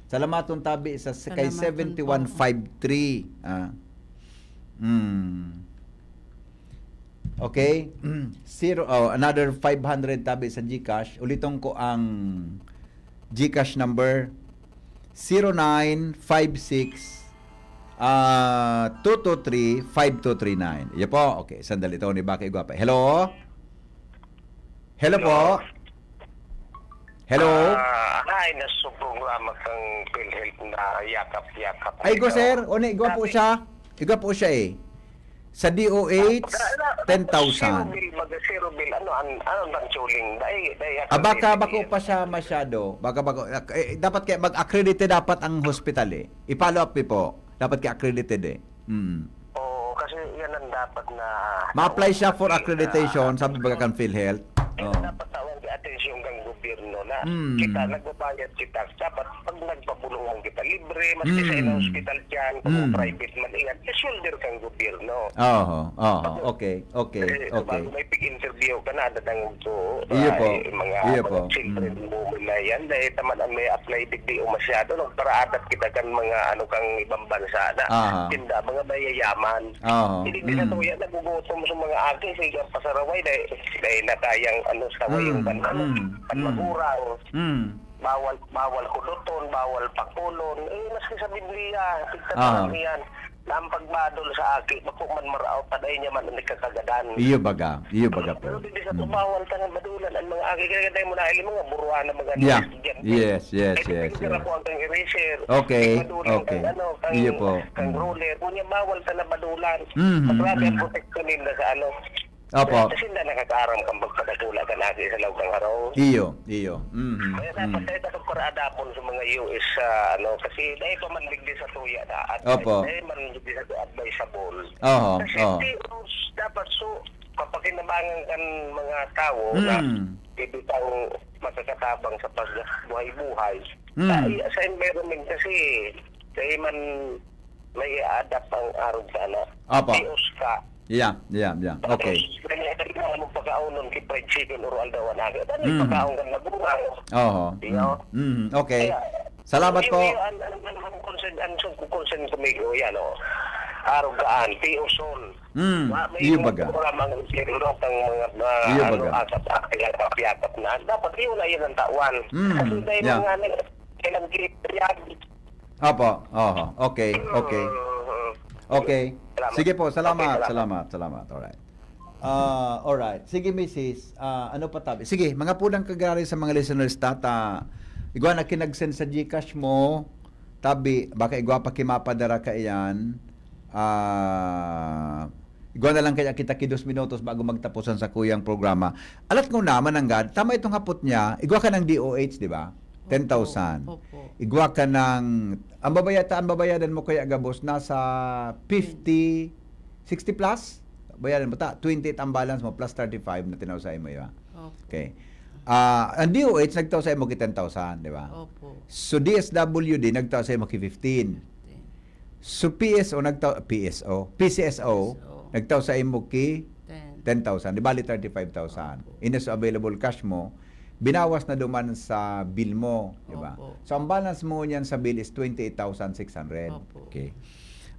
salamaton tabi sa, sa kay Salamaton po. seventy one five three. Ah. Hmm. Okay. Zero, oh, another five hundred tabi sa GCash. Uliton ko ang GCash number, zero nine five six, ah, two two three, five two three nine. Iya po. Okay, sandali, ito ni Baka Igwa pa. Hello? Hello po? Hello? Ah, ay, nasa programa kang PhilHealth na yakap-yakap Ay, go, nito. Sir. Oni, igwa po Sabi siya. Igwa po siya, eh. Sa D O H, ten thousand. Zero bill, baga zero bill. Ano, an-, ano bang tsuling? Dai, dai, Ah, baka accredited bako yan. pa siya masyado. Baka bako, eh, dapat kaya mag-accredited dapat ang hospital, eh. I-follow up, eh, po. Dapat kaya accredited, eh. Mm. Oo, kasi yan ang dapat na Ma-apply siya for accreditation, sabi baga kan PhilHealth. Yan ang Oo. dapat tawan kay atensyon kang gobyerno na Mm. kita, nagbabayad kita. Dapat pag nagpabulong man kita, libre, maski sa Mm. hospital dyan, kung Mm. private man, iyan, i-shoulder kang gobyerno. Oho, oho. Pag Okay, okay, Kasi okay. bago may pig-interview ka na, dadangog ko, Iyo ah, po. eh, mga, Iyo mga po. children Mm. mo na yan, dahil taman ang may apply digdi o masyado, nagparaadat kita kan mga, ano, kang ibang bansa na Aha. tinda, mga mayayaman. Aha. Hindi, hindi na Mm. to yan, nagugutom sa mga aki, sa ilang pasaraway, dahil, dahil na kayang, ano, sa Mm, wayong kan, ano, mm, kan mm. magurang. Mm. Bawal, bawal kudoton, bawal pakulon. Eh, maski sa Biblia, tigtatanan Aha. niyan. Na ang pagbadol sa aki, bako man maraot, taday niya man ang ikakagadan. Iyo baga, iyo baga po. Pero di sa Mm. bawal tanang badulan ang mga aki. Kaya tayo mo na, mga buruan na mga Yeah. nurse dyan. Yes, yes, Ay, yes, pipicture yes. ako ang kang eraser. Okay, Badulan okay. kang ano, kang, Iyo po. kang Mm. roller. Kunya, bawal ka na badulan. Mm, Mas grabe ang mm. protection nila sa ano. Opo. Kasi hindi nakakaaram kang pagpadakula ka na sa laog ng araw. Iyo, iyo. Mhm, Kaya dapat mm. tayo dapat para adapon sa mga U S sa ano, kasi dahil pa man digdi sa tuya na at Opo. dahil man digdi sa advisable. Oho, Kasi oho. T Os dapat so, papakinabangan kan mga tawo na Mm. hindi tang makakatabang sa pagbuhay-buhay. Mm. Sa, sa environment kasi, dahil man may i-adapt ang arog sana. Opo. T Os ka. Yeah, yeah, yeah. Okay. Tapos, ganyan, ganyan mo pagkaonon, ki fried chicken or aldawan, aga. Dali, Mm. pagkaon ka na gulay. Oho. Iyo. Mm. Mm, okay. Kaya, Salamat yung, po. yung, ang, ang, ang concern, ang sub-, concern ko, Migo, yan, oh. Arog kaan, T Os on. Mm, Wa-, may iyo mga baga. programa ng gobyerno, ang mga, mga, Iyo ano, baga. asap-asap, yakap-yakap na. Dapat yun na yun ang tawan. Mm, Kasi dahil yeah. mga, ano, kailang kaya, Opo. Oho. Okay, okay. Okay. Salamat. Sige po, salamat, Okay, salamat. salamat, salamat. Alright. Ah, alright. Sige, misis. Ah, ano pa tabi? Sige, mga pudang kagari sa mga listeners, tata. Igwa na kinagsen sa GCash mo. Tabi, baka igwa pa kimapadara ka iyan. Ah, igwa na lang kaya kita ki dos minutos bago magtapusan sa kuyang programa. Alat ko naman, nanggad. Tama itong hapot niya. Igwa ka ng D O H, di ba? Opo, Ten thousand. opo. Igwa ka ng, ang babayata, ang babayadan mo kaya gabos nasa fifty, sixty plus? Bayadan mo ta, twenty-eight ang balance mo plus thirty-five na tinaw sa imo, iba? Opo. Okay. Ah, ang D O H nagtaw sa imo ki ten thousand, di ba? Opo. So, D S W D nagtaw sa imo ki fifteen. Fifteen. So, P S O nagtaw, P S O, P C S O, P C S O. nagtaw sa imo ki Ten. ten thousand, di bali thirty-five thousand. Opo. Ina, so available cash mo, binawas na duman sa bill mo, di ba? Opo. So, ang balance mo niyan sa bill is twenty-eight thousand six hundred. Opo. Okay.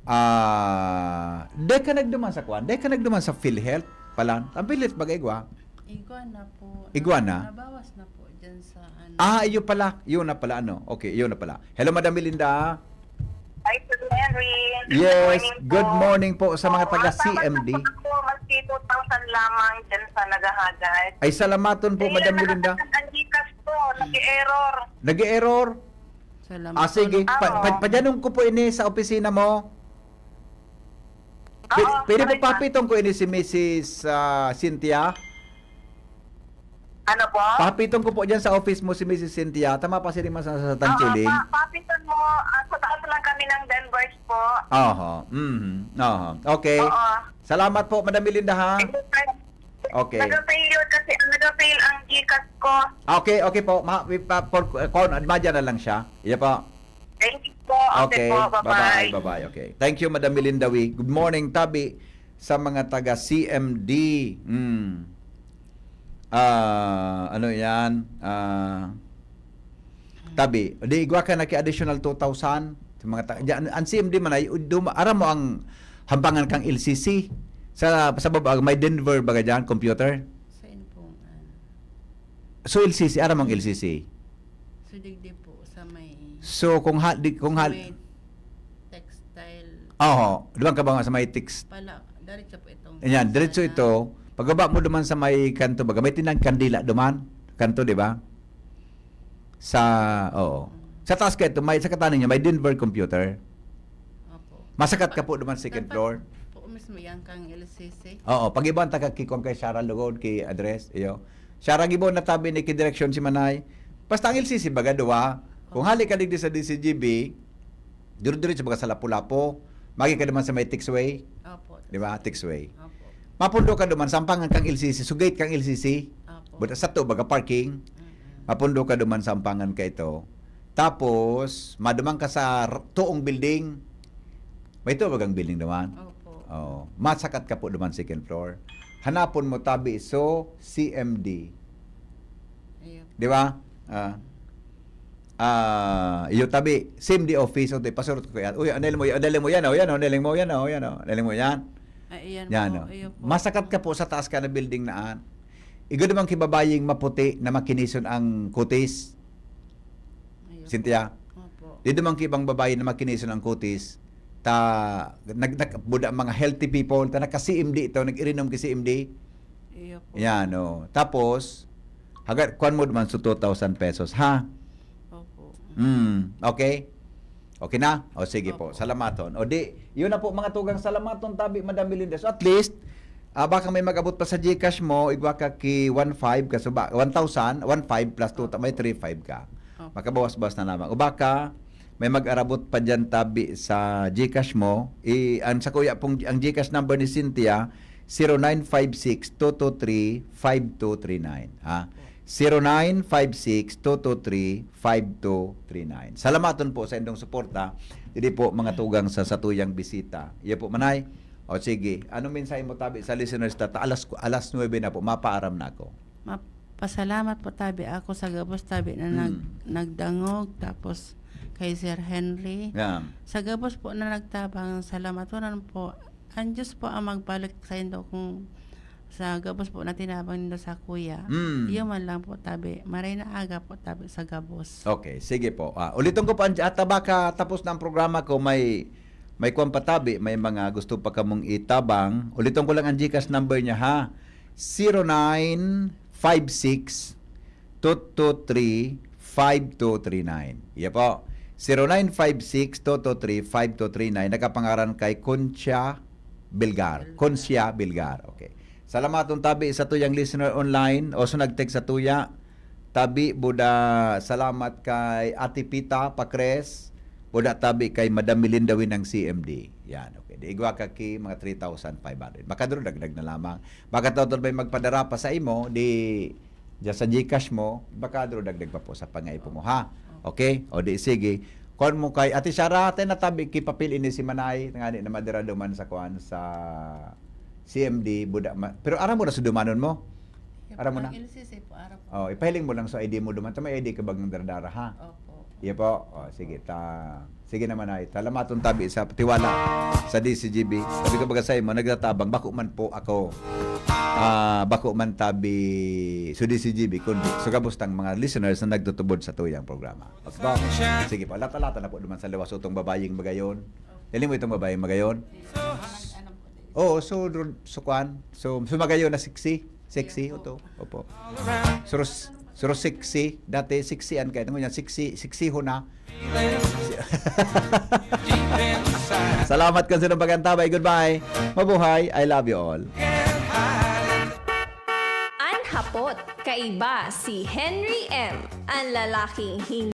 Ah, di ka nagduman sa kwan? Di ka nagduman sa PhilHealth pala? Ang PhilHealth bagay, igwa? Igwa na po. Igwa na? Nabawas na po dyan sa ano. Ah, iyo pala. Iyo na pala, ano? Okay, iyo na pala. Hello, Madam Melinda. Hi, Sir Henry. Yes, Good morning po. good morning po sa mga Oo, taga ang tama C M D. na po, maski po tao San lamang dyan sa Nagahagay. Ay, salamaton po, Kaya Madam Melinda. nakasakit ang Gcash ko, nag-error. Nag-error? Salamat. Ah, sige. Pa, Oo. pa, pajanong ko po ini sa opisina mo. Pwede, Oo, pwede po okay pa. Papitong ko ini si Missus ah, Cynthia? Ano po? Papitong ko po dyan sa office mo si Missus Cynthia. Tama pa si Rimas sa, sa Oo, Tanchiling? pa, papitan mo. Ah, sa taas lang kami ng Denvers po. Oho. Mhm. Oho. Okay. Oo. Salamat po, Madam Melinda, ha? Anytime. Okay. Nag-fail yun kasi ang nag-fail ang Gcash ko. Okay, okay po. Ma, pa, for, kon, madya na lang siya. Iya po. Thank you po. Okay, po. Bye-bye. Bye-bye. Okay. Thank you, Madam Melinda Wee. Good morning, tabi sa mga taga C M D. Hmm. Ah, ano yan? Ah, tabi, di igwa ka na ki additional two thousand sa mga ta- diyan, ang C M D man ay duma, aram mo ang hampangan kang L C C sa sa baba may Denver baga diyan computer. Sa Impungan. So L C C, aram ang L C C. So, digdi po sa may So kung ha, di, kung ha, may textile oho, duman ka ba nga sa may text? Pala, diretso po itong Ayan, diretso sana. Ito. Pagbaba mo duman sa may kanto, baga may tinang kandila duman. Kanto, di ba? Sa, oo. Sa taas ka ito, may, sa katanin niya, may Denver computer. Opo. Masakat ka po duman second Dapat floor. Po mismo yan kang L C C. Oo, pag-iban ta ka kikuan kay Shara Lugod, kay address, iyo. Shara, gibo na tabi ni ki direksyon si Manay. Basta ang L C C baga duwa. Kung hali ka digdi sa D C G B, duro-diretso baga sa Lapu-Lapu. Magi ka naman sa may Tixway. Opo. Di ba? Tixway. Opo. Mapundo ka duman, sampangan kang L C C, sugate kang L C C. Opo. Buta sa to, baga parking. Mm-mm. Mapundo ka duman, sampangan ka ito. Tapos, maduman ka sa r- tuong building. May tuo bagang building naman. Opo. Oh, masakat ka po duman second floor. Hanapon mo tabi so C M D. Ayun. Di ba? Ah. Ah, iyo tabi, C M D office, o, di, pasurot ko yan. Uy, anel mo yan, anel mo yan, oh, yan, oh, anel mo yan, oh, yan, oh, anel mo yan. Ay, ayan Yan, po. oh. Ayun po. Masakat ka po sa taas ka na building na. Igo naman kibabaying maputi na makinisan ang kutis. Ayun po. Cynthia, Opo. di naman kibang babayi na makinisan ang kutis. Ta, nag, nag, buda mga healthy people, ta naka-C M D ito, nag-irinom ki C M D. Iyo po. Yan, oh. Tapos, hagat, kuan mo naman sa two thousand pesos, ha? Opo. Hmm, okay? Okay na? O sige po, Opo. Salamaton. O di, yun na po mga tugang, Salamaton tabi, Madam Melinda. So at least, ah, baka may mag-abot pa sa GCash mo, igwa ka ki one five, kasuba, one thousand, one five plus two, may three five ka. Opo. Makabawas-bawas na lamang. O baka, may mag-arabot pa dyan tabi sa GCash mo. I, ang sa kuya pong, ang GCash number ni Cynthia, zero nine five six two two three five two three nine. Ha? Zero nine five six two two three five two three nine. Salamaton po sa indong suporta. Dili po mga tugang sa satuyang bisita. Iya po, Manay. O sige, anong mensahe mo tabi sa listeners ta, ta alas, alas nuebe na po, mapaaram na ako. Mapasalamat po tabi ako sa gabos tabi na nag, Mm. nagdangog, tapos kay Sir Henry. Yeah. Sa gabos po na nagtabang, salamaton po. Ang Diyos po ang magbalik sa indo kung sa gabos po na tinabang nindo sa kuya. Mm. Iyo man lang po tabi. Maray na aga po tabi sa gabos. Okay, sige po. Ah, ulitin ko po, ang, at baka tapos na ang programa ko, may may kuwan pa tabi, may mga gusto pa kamong itabang. Ulitin ko lang ang GCash number niya, ha. Zero nine five six two two three five two three nine. Iya po. Zero nine five six two two three five two three nine. Nakapangaran kay Concha Bilgar. Concha Bilgar. Okay. Salamaton tabi sa tuyang listener online o sa nag-text sa tuya. Tabi, buda, salamat kay Ate Pita Pacres. Buda tabi kay Madam Melinda Winang C M D. Yan, okay. Di igwa ka ki mga three thousand five hundred. Baka duro dagdag na lamang. Baka totoo may magpadara pa sa imo, di diyan sa GCash mo, baka duro dagdag pa po sa pangaipon mo, ha? Okay? O di, sige. Kuan mo kay Ate Sara, ate natabi, kipapil ini si Manay, ngani na madira duman sa kuan sa C M D, buda, ma, pero aram mo na sa dumanon mo? Aram mo na? Ang L C C po, aram po. Oh, ipahiling mo lang sa I D mo duman. Ta may I D ka bagang dardara, ha? Opo. Iya po. Oh, sige, ta. Sige naman ay. Salamaton tabi sa tiwala sa D C G B. Sabi ko baga sa imo, nagtatabang, bako man po ako. Ah, bako man tabi sa D C G B, kundi sa gabos tang mga listeners na nagtutubod sa tuyang programa. Okay po? Sige po, lata-lata na po naman sa lawas itong babayeng magayon. Dali mo itong babayeng magayon. Ano po, Oo, so, ro-, so, kwan. So, so magayon na sexy. Sexy, oto. Opo. So, ros-, so, ros-, sexy. Dati, sexy an kayo. Ngunyan, sexy, sexy ho na. Salamat kan sa nagpakantabay. Goodbye. Mabuhay. I love you all. An hapot, kaiba si Henry M, an lalaking hindi